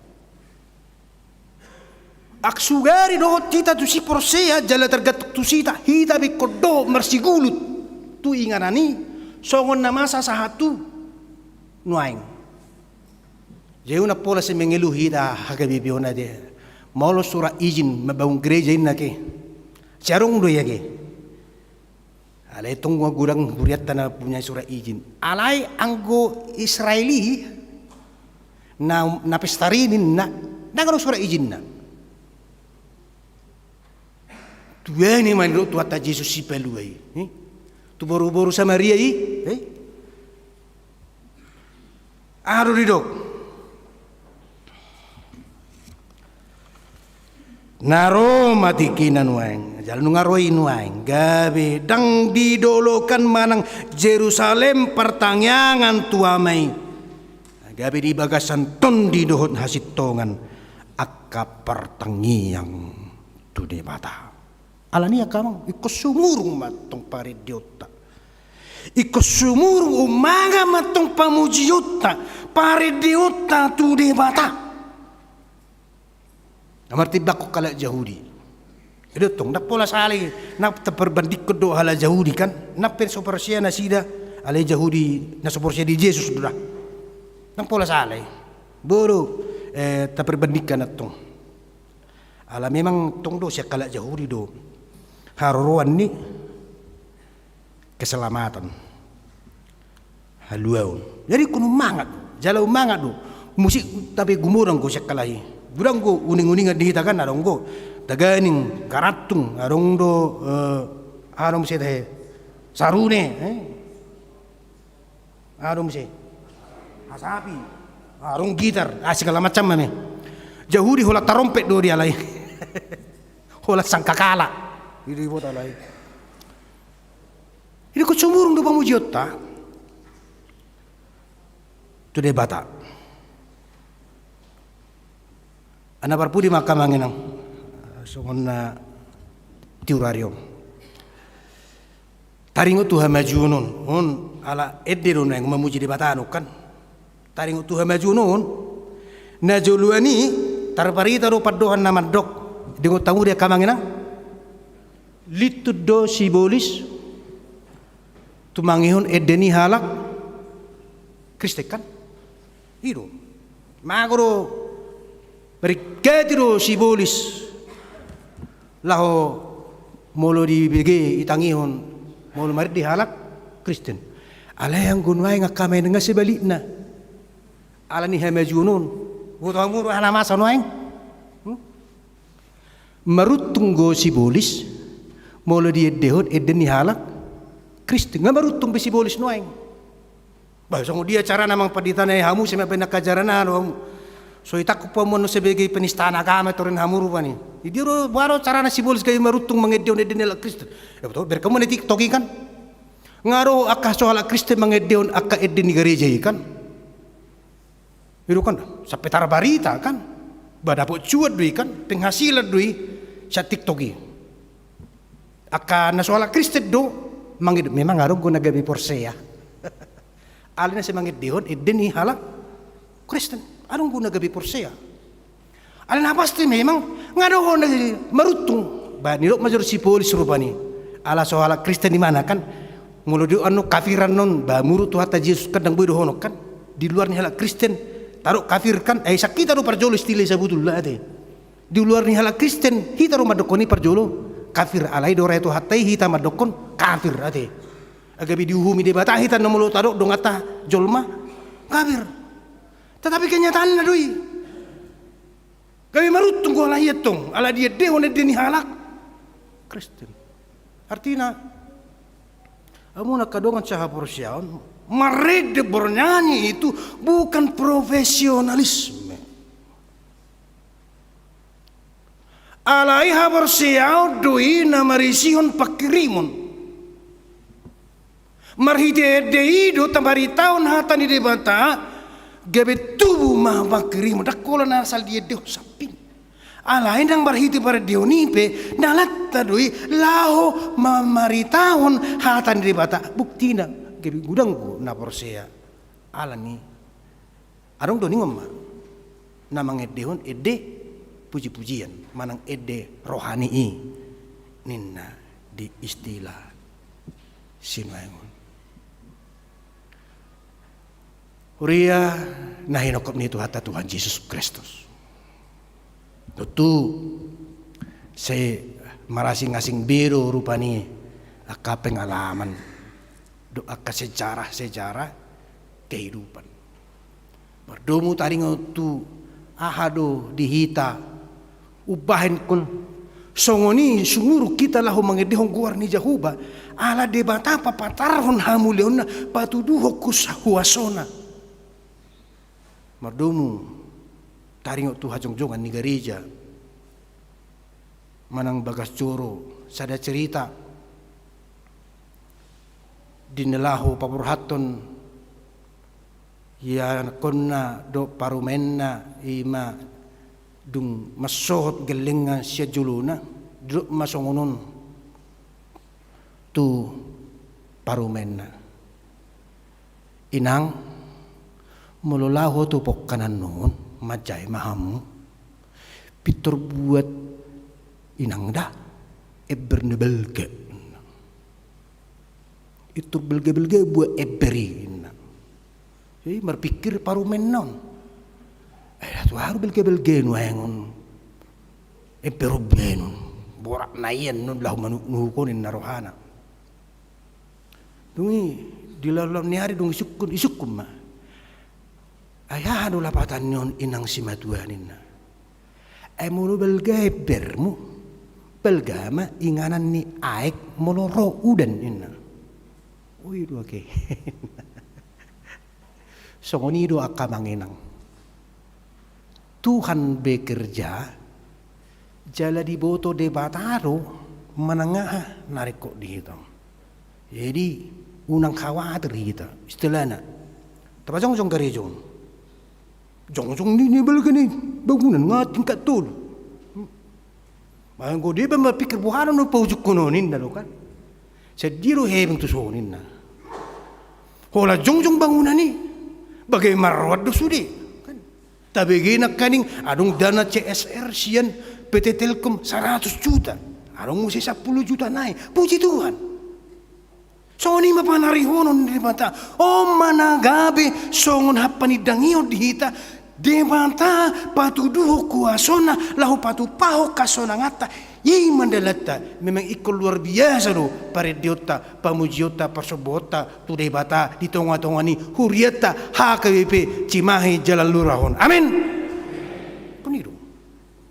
Aut sugari dohot hita tusi porsea jala tergantung tusi hita, hita be ingkon dohot marsigulut tu inganan i songon na masa sahat tu nuaeng. Jadi unang pola sai mengeluh hita H K B P on ate. Molo surat izin membangun gereja inna ate, sai adong do i ate. Alai tong godang hurianta na punya surat izin. Alai anggo Israel i na, na pestar i ninna, ndang adong surat izinna. Tuani ma didok Tuhanta Jesus sipalua i, eh? Tu boruboru Samaria i, eh? Aha do didok? Na ro ma tingkina nuaeng. Jala nunga ro i nuaeng, gabe ndang didolokan manang Jerusalem partangiangan tu Ama i. Gabe di bagasan tondi dohot hasintongan angka partangiang tu Debata. Alani i angka amang, ingkon sumurung ma antong parendeonta. Ingkon sumurung ummangan ma antong pamujionta, parendeonta tu Debata. Na martimbangkon halak Jahudi. Jadi antong, ndang pola sala i, na taperbandingkon do halak Jahudi kan, na pe so porsea nasida, alai Jahudi na so porsea di Jesus do da. Ndang pola sala i. Boi do, eh, taperbandingkan antong. Ala memang antong do sian halak Jahudi do haroroan ni keselamatan, haluaon. Jadi ingkon ummangan do, jala ummangan do. Muse, tapi gumodang do sian halak i. Godang do uning-uningan di hita kan, adong do taganing, garantung, adong do, eh, adong muse tahe, sarune, eh. Adong muse hasapi, adong gitar, ah, segala macam ma i. Jahudi holan tarompet do dialai. Holan sangkakala. Jadi buat alai. Jadi ingkon sumurung do pamujionta tu Debata. Ala na parpudi ma angka amang inang, songon na tiur ari on. Taringot tu hamajuon on, on ala ende do nuaeng mamuji Debata on kan. Taringot tu hamajuon on, na joloan i tarbarita do pandohan na mandok, diingot hamu do angka amang inang? Lintut do sibolis tu mangihon ende ni halak Kristen kan? I do. Mago do, maringgati do sibolis laho molo dibege itangihon molo marende halak Kristen. Alai anggo nuaeng angka amang inang, nga sebalikna. Ala ni hamajuon on. Boto hamu do aha na masa nuaeng? Hmm? Maruntung do sibolis molo diendehon ende ni halak Kristen. Nga maruntung be sibolis nuaeng. Bah, songon dia carana amang pandita nai, hamu sian baen angka jarana do hamu. So itangkup hamu annon sebagai penistaan agama, torin hamu rupani. Di dia do, boha do carana sibolis gabe maruntung mangendehon ende ni halak Kristen? Eh, betul, bereng hamu na TikTok i kan. Nga adong angka so halak Kristen mangendehon angka ende ni gareja i kan. I do kan, sampe tarbarita kan. Ba dapot cuan do i kan, penghasilan do i sian TikTok i. Angka na so halak Kristen do mangende, memang adong do na gabe porsea. Alai na sai mangendehon ende ni halak Kristen, adong do na gabe porsea. Alai na pasti memang nga adong do na maruntung. Ba nidok ma jolo sibolis rupani. Ala so halak Kristen i mana kan. Molo didok annon kafir annon, ba menurut Tuhanta Jesus kan ndang boi dohonon kan. Di luar ni halak Kristen tadok kafir kan. Eh, sian hita do parjolo istilah i sabutulna ate. Di luar ni halak Kristen, hita do mandokkon i parjolo kafir, alai do ra i Tuhanta i hita mandokkon kafir ate. Ai gabe diuhumi Debata hita na molo tadok donganta jolma kafir. Tetapi kenyataanna do i. Gabe maruntung do halak i antong, ala diendehon ende ni halak Kristen. Artina, hamu angka dongan sahaporseaon, marende, bernyanyi itu bukan profesionalisme. Alai haporseaon do i na marisihon pangkirimon. Marhite ende i do tambaritahon hata ni Debata, gabe tubu ma pangkirimon, ndang holan asal diendehon samping. Alai ndang marhite parendeon i pe, dalanta do i laho mamaritahon hata ni Debata. Buktina, gabe godang do na porsea. Alani. Adong do ningon ma na mangendehon ende puji-pujian manang ende rohani i ninna di istilah sinuaeng on. Huria na hinongkop ni Tuhanta Tuhan Jesus Kristus. Tontu sai marasing-asing be do rupani angka pengalaman dohot angka sejarah-sejarah kehidupan. Mardomu taringot tu aha do di hita umbahen ingkon songon i sumurung hita laho mangendehon goar ni Jahowa, ala Debata papatarhon hamuliaonna, patuduhon kus-, huasona. Mardomu taringot tu hajongjongan ni gareja. Manang bagas joro, sada cerita di na laho paborhathon ianakkonna dohot parumaenna, i ma dung mansohot gellengna sian jolona, didok ma songon on tu parumaenna: Inang, molo laho tu pongkanan on, manjae ma hamu, pintor buat inang da ember na balga. Pintor balga-balga buat ember i, inna. Jadi marpikir parumaenna on: Eh, tu aha do balga-balga nuaeng on ember on baenon, borat na ian on laho manuhuk-nuhuk on, inna rohana. Dung i di laon-laon ni ari dung isungkun, isungkun ma: Ai aha do lapatan ni on, inang simatua, ninna. Ai molo balga embermu, balga ma inganan ni aek molo ro udan, ninna. Ui, dua ke. Songon i do angka amang inang. Tuhan bekerja, jala diboto Debata do manang aha na ringkot di hita on. Jadi, unang khawatir hita, istilahna. Tapajongjong gareja on. Jongjong ni, ni balga ni bangunan, nga tingkat tolu. Manggo deba marpikir boha do na paujungkon on, ninna do kan. Sadia do hepeng tu son, ninna. Holan jongjong bangunan i, bage marroan do sude, kan. Tabege nangkaning adong dana C S R sian P T Telkom saratus juta. Adong muse sampulu juta nai. Puji Tuhan. Songon i ma panarihonon ni Debata. On ma na gabe songon hapanindangihon di hita, Debata patuduhon kuasana laho patupahon hasonanganta. I ma dalanta. Memang ingkon luar biasa do parendeonta, pamujionta, parsombaonta tu Debata di tonga-tonga ni hurianta H K B P Cimahi Jalan Lurah on. Amin. Ingkon i do.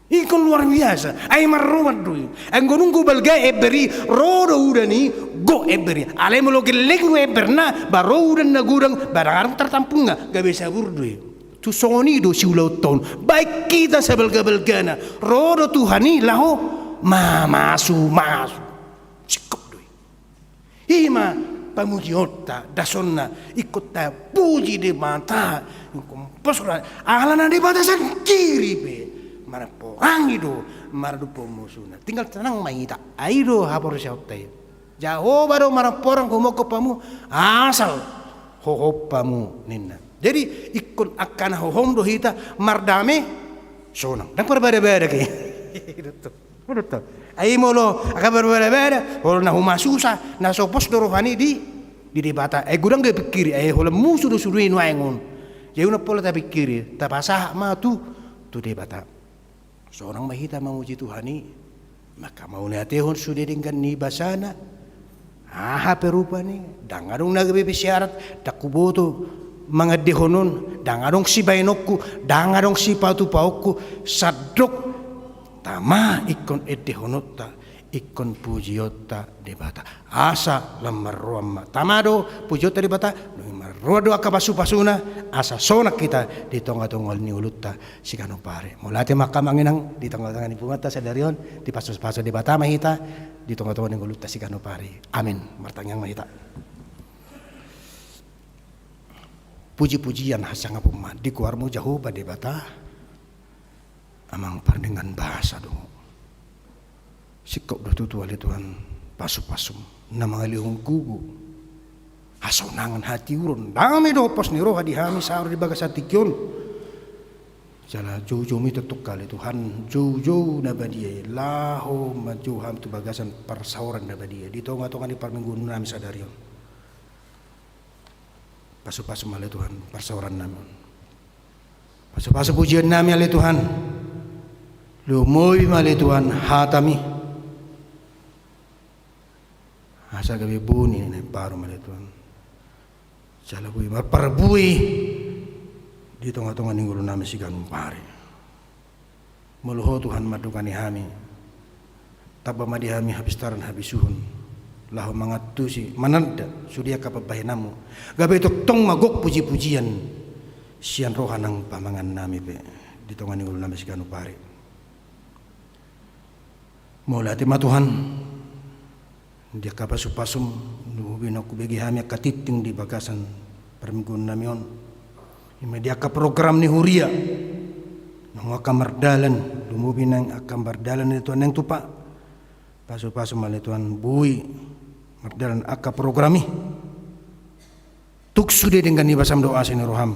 Ingkon luar biasa. Ai marroan do i. Anggo nunga balga ember i, ro do udan i, gok ember i. Alai molo gelleng do emberna, ba ro udan na godang, ba ndang adong tartampungna, gabe sabur do i. Tu songon i do siulaonta on. Baen hita sabalga-balgana. Ro do Tuhan i laho mamasu-masu. Singkop do i. I ma pamujionta, dasonna, ingkon tapuji Debata, ingkon pos roha, alana Debata sandiri pe marporangi do maradophon musuna. Tinggal tenang ma hita, ai do haporseaonta i. Jahowa do marporang humongkop hamu, asal hohom hamu, ninna. Jadi, ingkon angka na hohom do hita, mardame, sonang. Ndang parbada-bada ke. Ai molo angka parbada-bada, molo na humasusa, na so pos do rohana i di, di Debata. Ai godang do dipikiri, ai holan musu do sude nuaeng on. Jadi unang pola tapikiri, tapasahat ma tu, tu Debata. Sonang ma hita mamuji Tuhan i, maka mauliatehon sude denggan ni basana. Aha pe rupani, ndang adong na gabe pe syarat, ndang huboto mangendehon on, ndang adong sibaenonku, ndang adong sipatupaonku, sandok tama ingkon endehononta, ingkon pujionta Debata. Asa lam marroan ma. Tama do pujionta Debata, dung i marroan do angka pasupasuna, asa sonang hita di tongatonga ni ngolunta siganup ari. Mauliate ma angka amang inang di tongatonga ni punguanta sadari on, dipasupasu Debata ma hita di tongatonga ni ngolunta siganup ari. Amin. Martangiang ma hita. Pujipujian hasangapon ma di goarmu Jahowa Debata, Amang pardenggan basa do. Singkop do tutu ale Tuhan pasupasum na mangalehon gogo, hasonangan, hatiuron, dame dohot pos ni roha di hami saur di bagasan tingki on. Jala joujoumu i tongtong ale Tuhan, joujou na badia i, laho manjou hami tu bagasan parsaoran na badia di tongatonga ni parmingguonnami sadari on. Pasupasu ma ale Tuhan parsaorannami on. Pasupasu pujiannami ale Tuhan. Lumobi ma ale Tuhan hatami. Asa gabe buni na imbaru ma ale Tuhan. Jala boi marparbue di tongatonga ni ngolunami siganup ari. Molo Ho Tuhan mandongani hami, tamba ma di hami hapistaran habisuhon, laho mangantusi, mananda sude angka pambahenanmu. Gabe tongtong ma gok pujipujian sian roha nang pamangannami pe di tonga ni ngolunami siganup ari. Mauliate ma Tuhan, di angka pasupasum, lumobi naung hubege hami angka tingting di bagasan parmingguonnami on. Ima di angka program ni huria, naung angka mardalan, lumobi nang angka mardalan ale Tuhan naeng tupa. Pasupasu ma ale Tuhan boi mardalan angka program i. Tuk sude denggan ni basam dohot asi ni roham,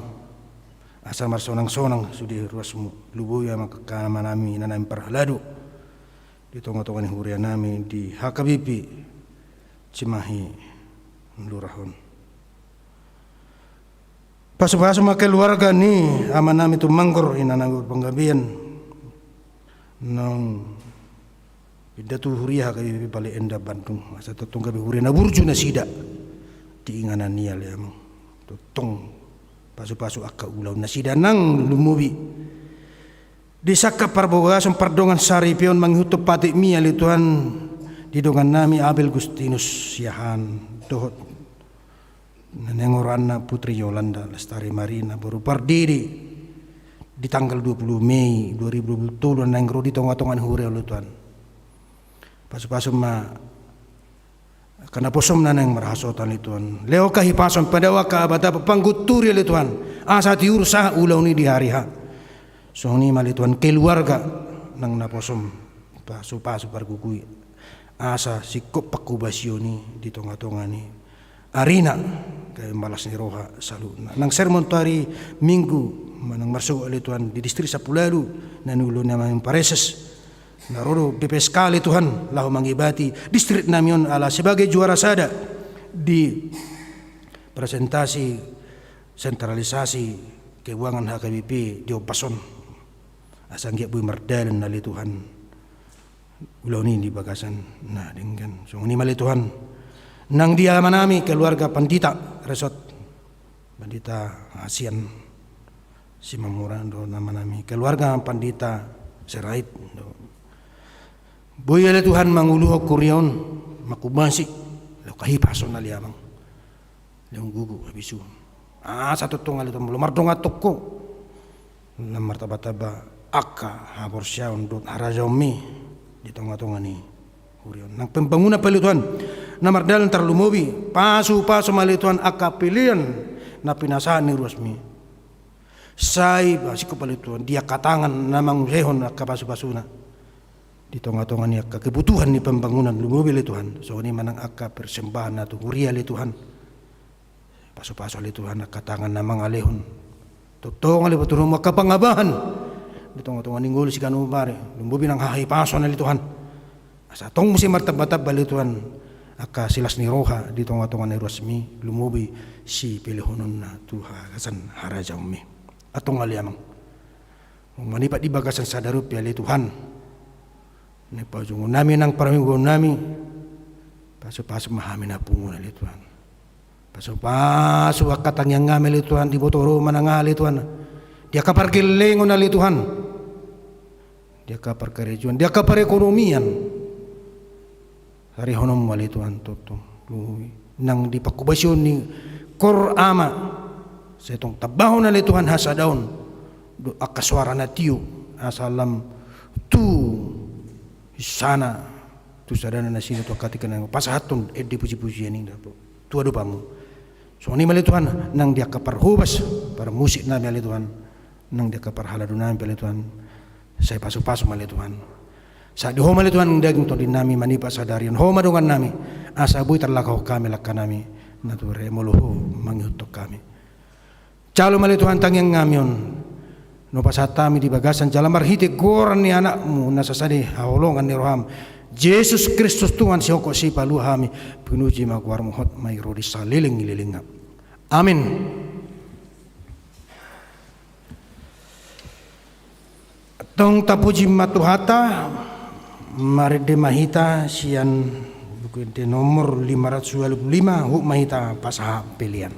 asa marsonangsonang sude ruasmu. Lumobi ma angka amanami inanami parhalado di tongatonga ni hurianami di H K B P Cimahi Lurah on. Pasupasu ma keluarga ni amanami Tumanggor, inanami Panggabean, naung pinda tu huria H K B P Bale Endah Bandung, asa tongtong gabe huria na burju nasida di inganan i ale Amang. Tongtong pasupasu angka ulaon nasida nang lumobi di sangkap parbagason pardongan saripeon mangihuthon patikmi ale Tuhan di dongannami Abel Gustinus Siahaan dohot na naeng goranna Putri Yolanda Lestari Marina boru Pardede di tanggal dua puluh Mei dua ribu dua puluh tolu na naeng ro di tongatonga ni huria ale Tuhan. Pasupasu ma angka naposomna naeng marhasohotan ale Tuhan. Lehon hahipason, padao angka abataba, panggunturi ale Tuhan, asa tiur sahat ulaon i di ari H. Songon i ma ale Tuhan keluarga nang naposom, pasupasu pargogoi, asa singkop pangkobasion i di tongatonga ni arina, gabe malas ni roha saluhutna. Nang sermon tu ari Minggu manang marsogot ale Tuhan di distrik Sampulu Ualu na niulahon ni amanami Pareses, na ro do B P S K ale Tuhan laho mangibati distriknami on ala sebagai juara sada di presentasi sentralisasi keuangan H K B P di ombas on. Asa anggiat boi mardalan ale Tuhan ulaon i di bagasan na denggan. Songon i ma ale Tuhan nang di amanami keluarga Pandita Resot, Pandita Asian Simamora dohot amanami keluarga Pandita Sirait. Boi ale Tuhan manguluhon huria on, manghobasi, lehon hahipason ale Amang. Lehon gogo habisuhon, asa tongtong ale Tuhan molo mardongan tu Ho, na martambatamba angka haporseaon dohot harajaonmi di tongatonga ni huria on. Nang pembangunan pe ale Tuhan na mardalan, tarlumobi pasupasu ma ale Tuhan angka pelean na pinasahat ni ruasmi. Sai pasingkop ale Tuhan di angka tangan na mangusehon angka pasupasuna di tongatonga ni angka kebutuhan ni pembangunan, lumobi ale Tuhan songon i ma nang angka persembahan na tu huria ale Tuhan. Pasupasu ale Tuhan angka tangan na mangalehon, tongtong ale patuduhonmu angka pangabahan di tongatonga ni ngolu siganup ari, lumobi nang hahipason ale Tuhan. Asa tong muse martambatamba ale Tuhan angka silas ni roha di tongatonga ni ruasmi, lumobi sipelehononna tu bagasan harajaonmi. Antong ale Amang, mangido di bagasan sadari on pe ale Tuhan, na paujungonnami nang parmingguonnami, pasupasu ma hami na pungu on ale Tuhan. Pasupasu angka tangiangnami ale Tuhan, diboto Ho ma nang ale Tuhan di angka pargellengon ale Tuhan, di angka parkarejoan, di angka parekonomian. Sarihononmu ale Tuhan tongtong, nang di pangkobasion ni koor ama, sai tong tambahon ale Tuhan hasadaon dohot angka soara na tio, asa lam tu sinsana, tu sadana nasida tu angka tingki na pasahathon ende pujipujian i tu adopanmu. Songon i ma ale Tuhan nang di angka parhobas, parmusiknami ale Tuhan, nang di angka parhaladonami pe ale Tuhan, sai pasupasu ma ale Tuhan. Sai di Ho ma ale Tuhan daging tondinami manipat sadari on, Ho ma dongannami, asa boi tarlangkahon hami langkanami na tubu, molo Ho mangihuthon hami. Jalo ma ale Tuhan tangiangnami on, na hupasahat hami di bagasan jala marhite goran ni Anakmu na sasada haholongan ni roham, Jesus Kristus Tuhan sihongkop sipalua hami. Pinuji ma goarmu, hot ma i ro di saleleng ni lelengna. Amin. Tong tapuji ma Tuhanta. Marende ma hita sian Buku Ende nomor lima ratus ualu pulu lima, huhut ma hita pasahat pelean.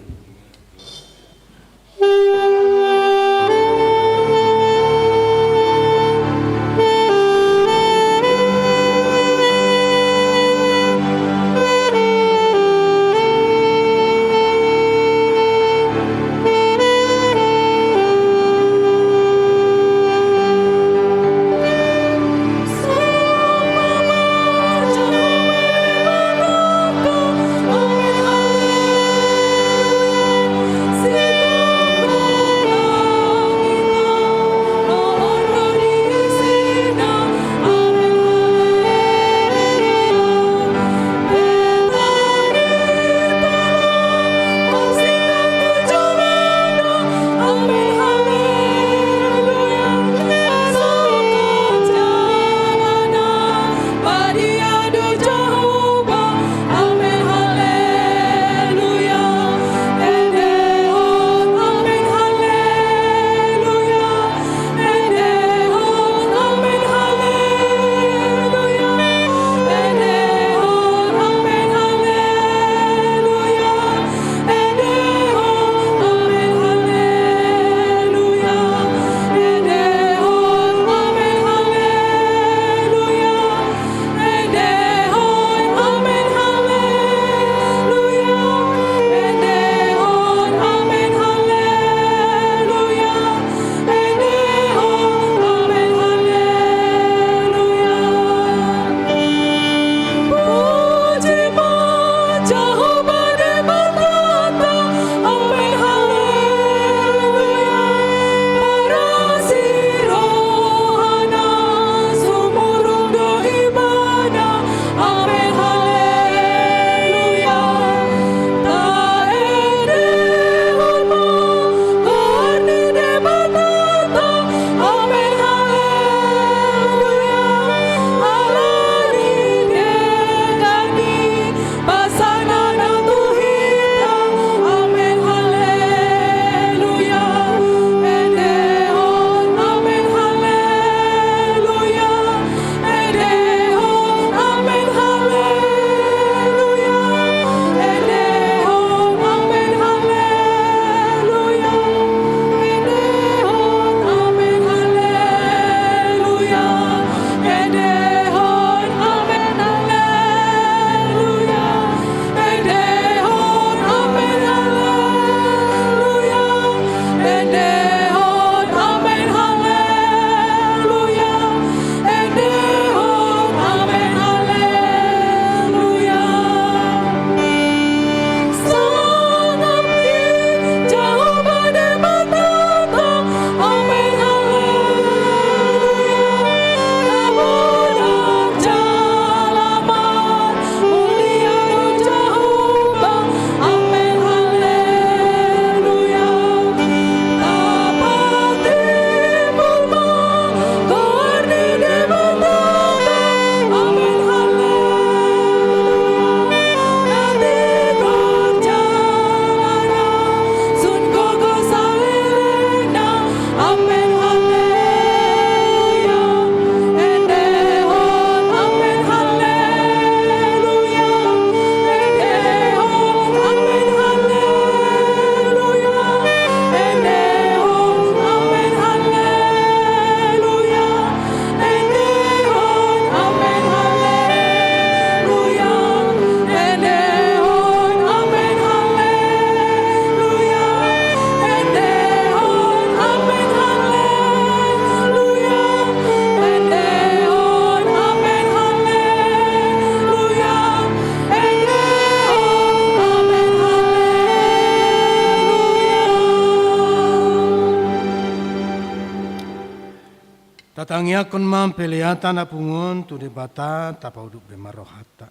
Tangiangkon ma peleanta na pungu on tu Debata, tapaudukhon be ma rohanta.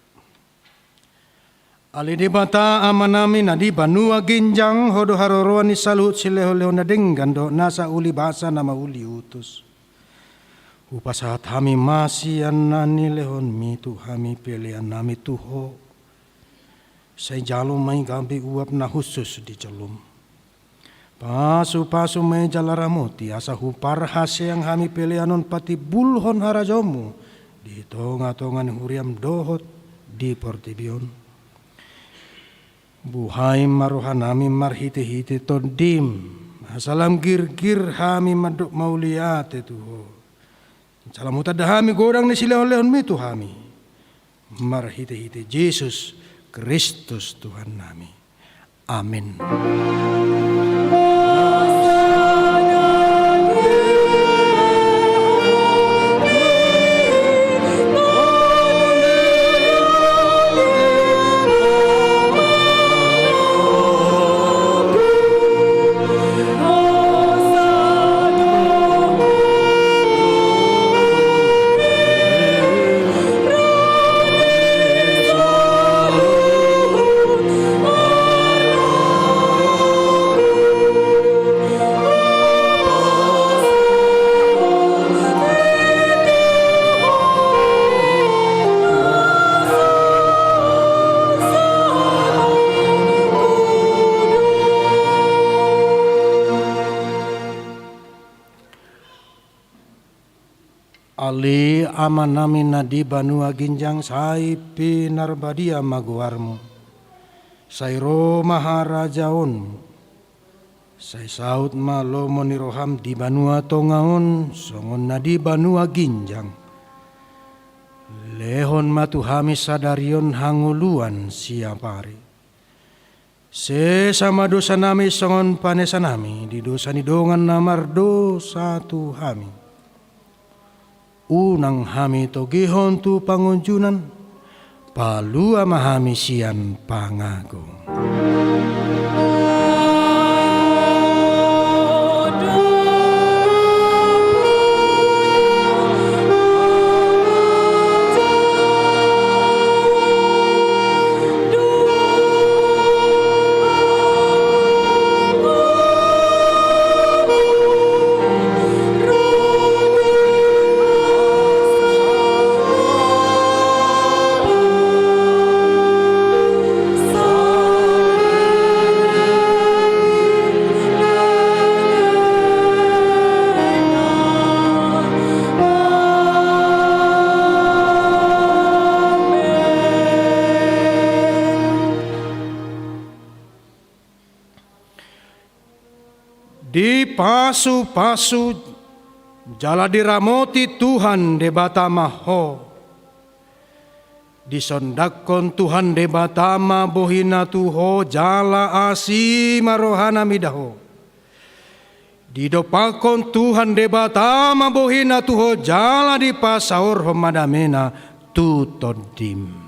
Ale Debata Amanami na di banua ginjang, Ho do haroroan ni saluhut silehonlehon na denggan dohot nasa uli basa na mauli utus. Hupasahat hami ma sian na nilehonMi tu hami peleannami tu Ho. Sai jalo ma i gabe uap na hushus di jolom. Pasupasu ma i jala ramoti, asa huparhaseang hami pelean on patimbulhon harajaonMu di tongatonga ni huriaM dohot di portibi on. Buhai ma rohanami marhitehite TondiM, asa lam girgir hami mandok mauliate tu Ho. Jala mutanda hami godang ni silehonlehonMi tu hami. Marhitehite Jesus Kristus Tuhannami. Amen. Ale Amanami na di banua ginjang, sai pinarbadia ma goarMu. Sai ro ma harajaonMu. Sai saut ma lomo ni rohaM di banua tonga on, songon na di banua ginjang. Lehon ma tu hami sadari on hangoluan siapari. Sesa ma dosanami songon panesanami di dosa ni dongan na mardosa tu hami. Unang hami togihon tu pangunjunan, palua ma hami sian pangago. Dipasupasu jala diramoti Tuhan Debata ma ho. Disondangkon Tuhan Debata ma bohiNa tu ho jala asi ma rohaNa mida ho. Didompakkon Tuhan Debata ma bohiNa tu ho jala dipasaorhon ma dameNa tu tondim.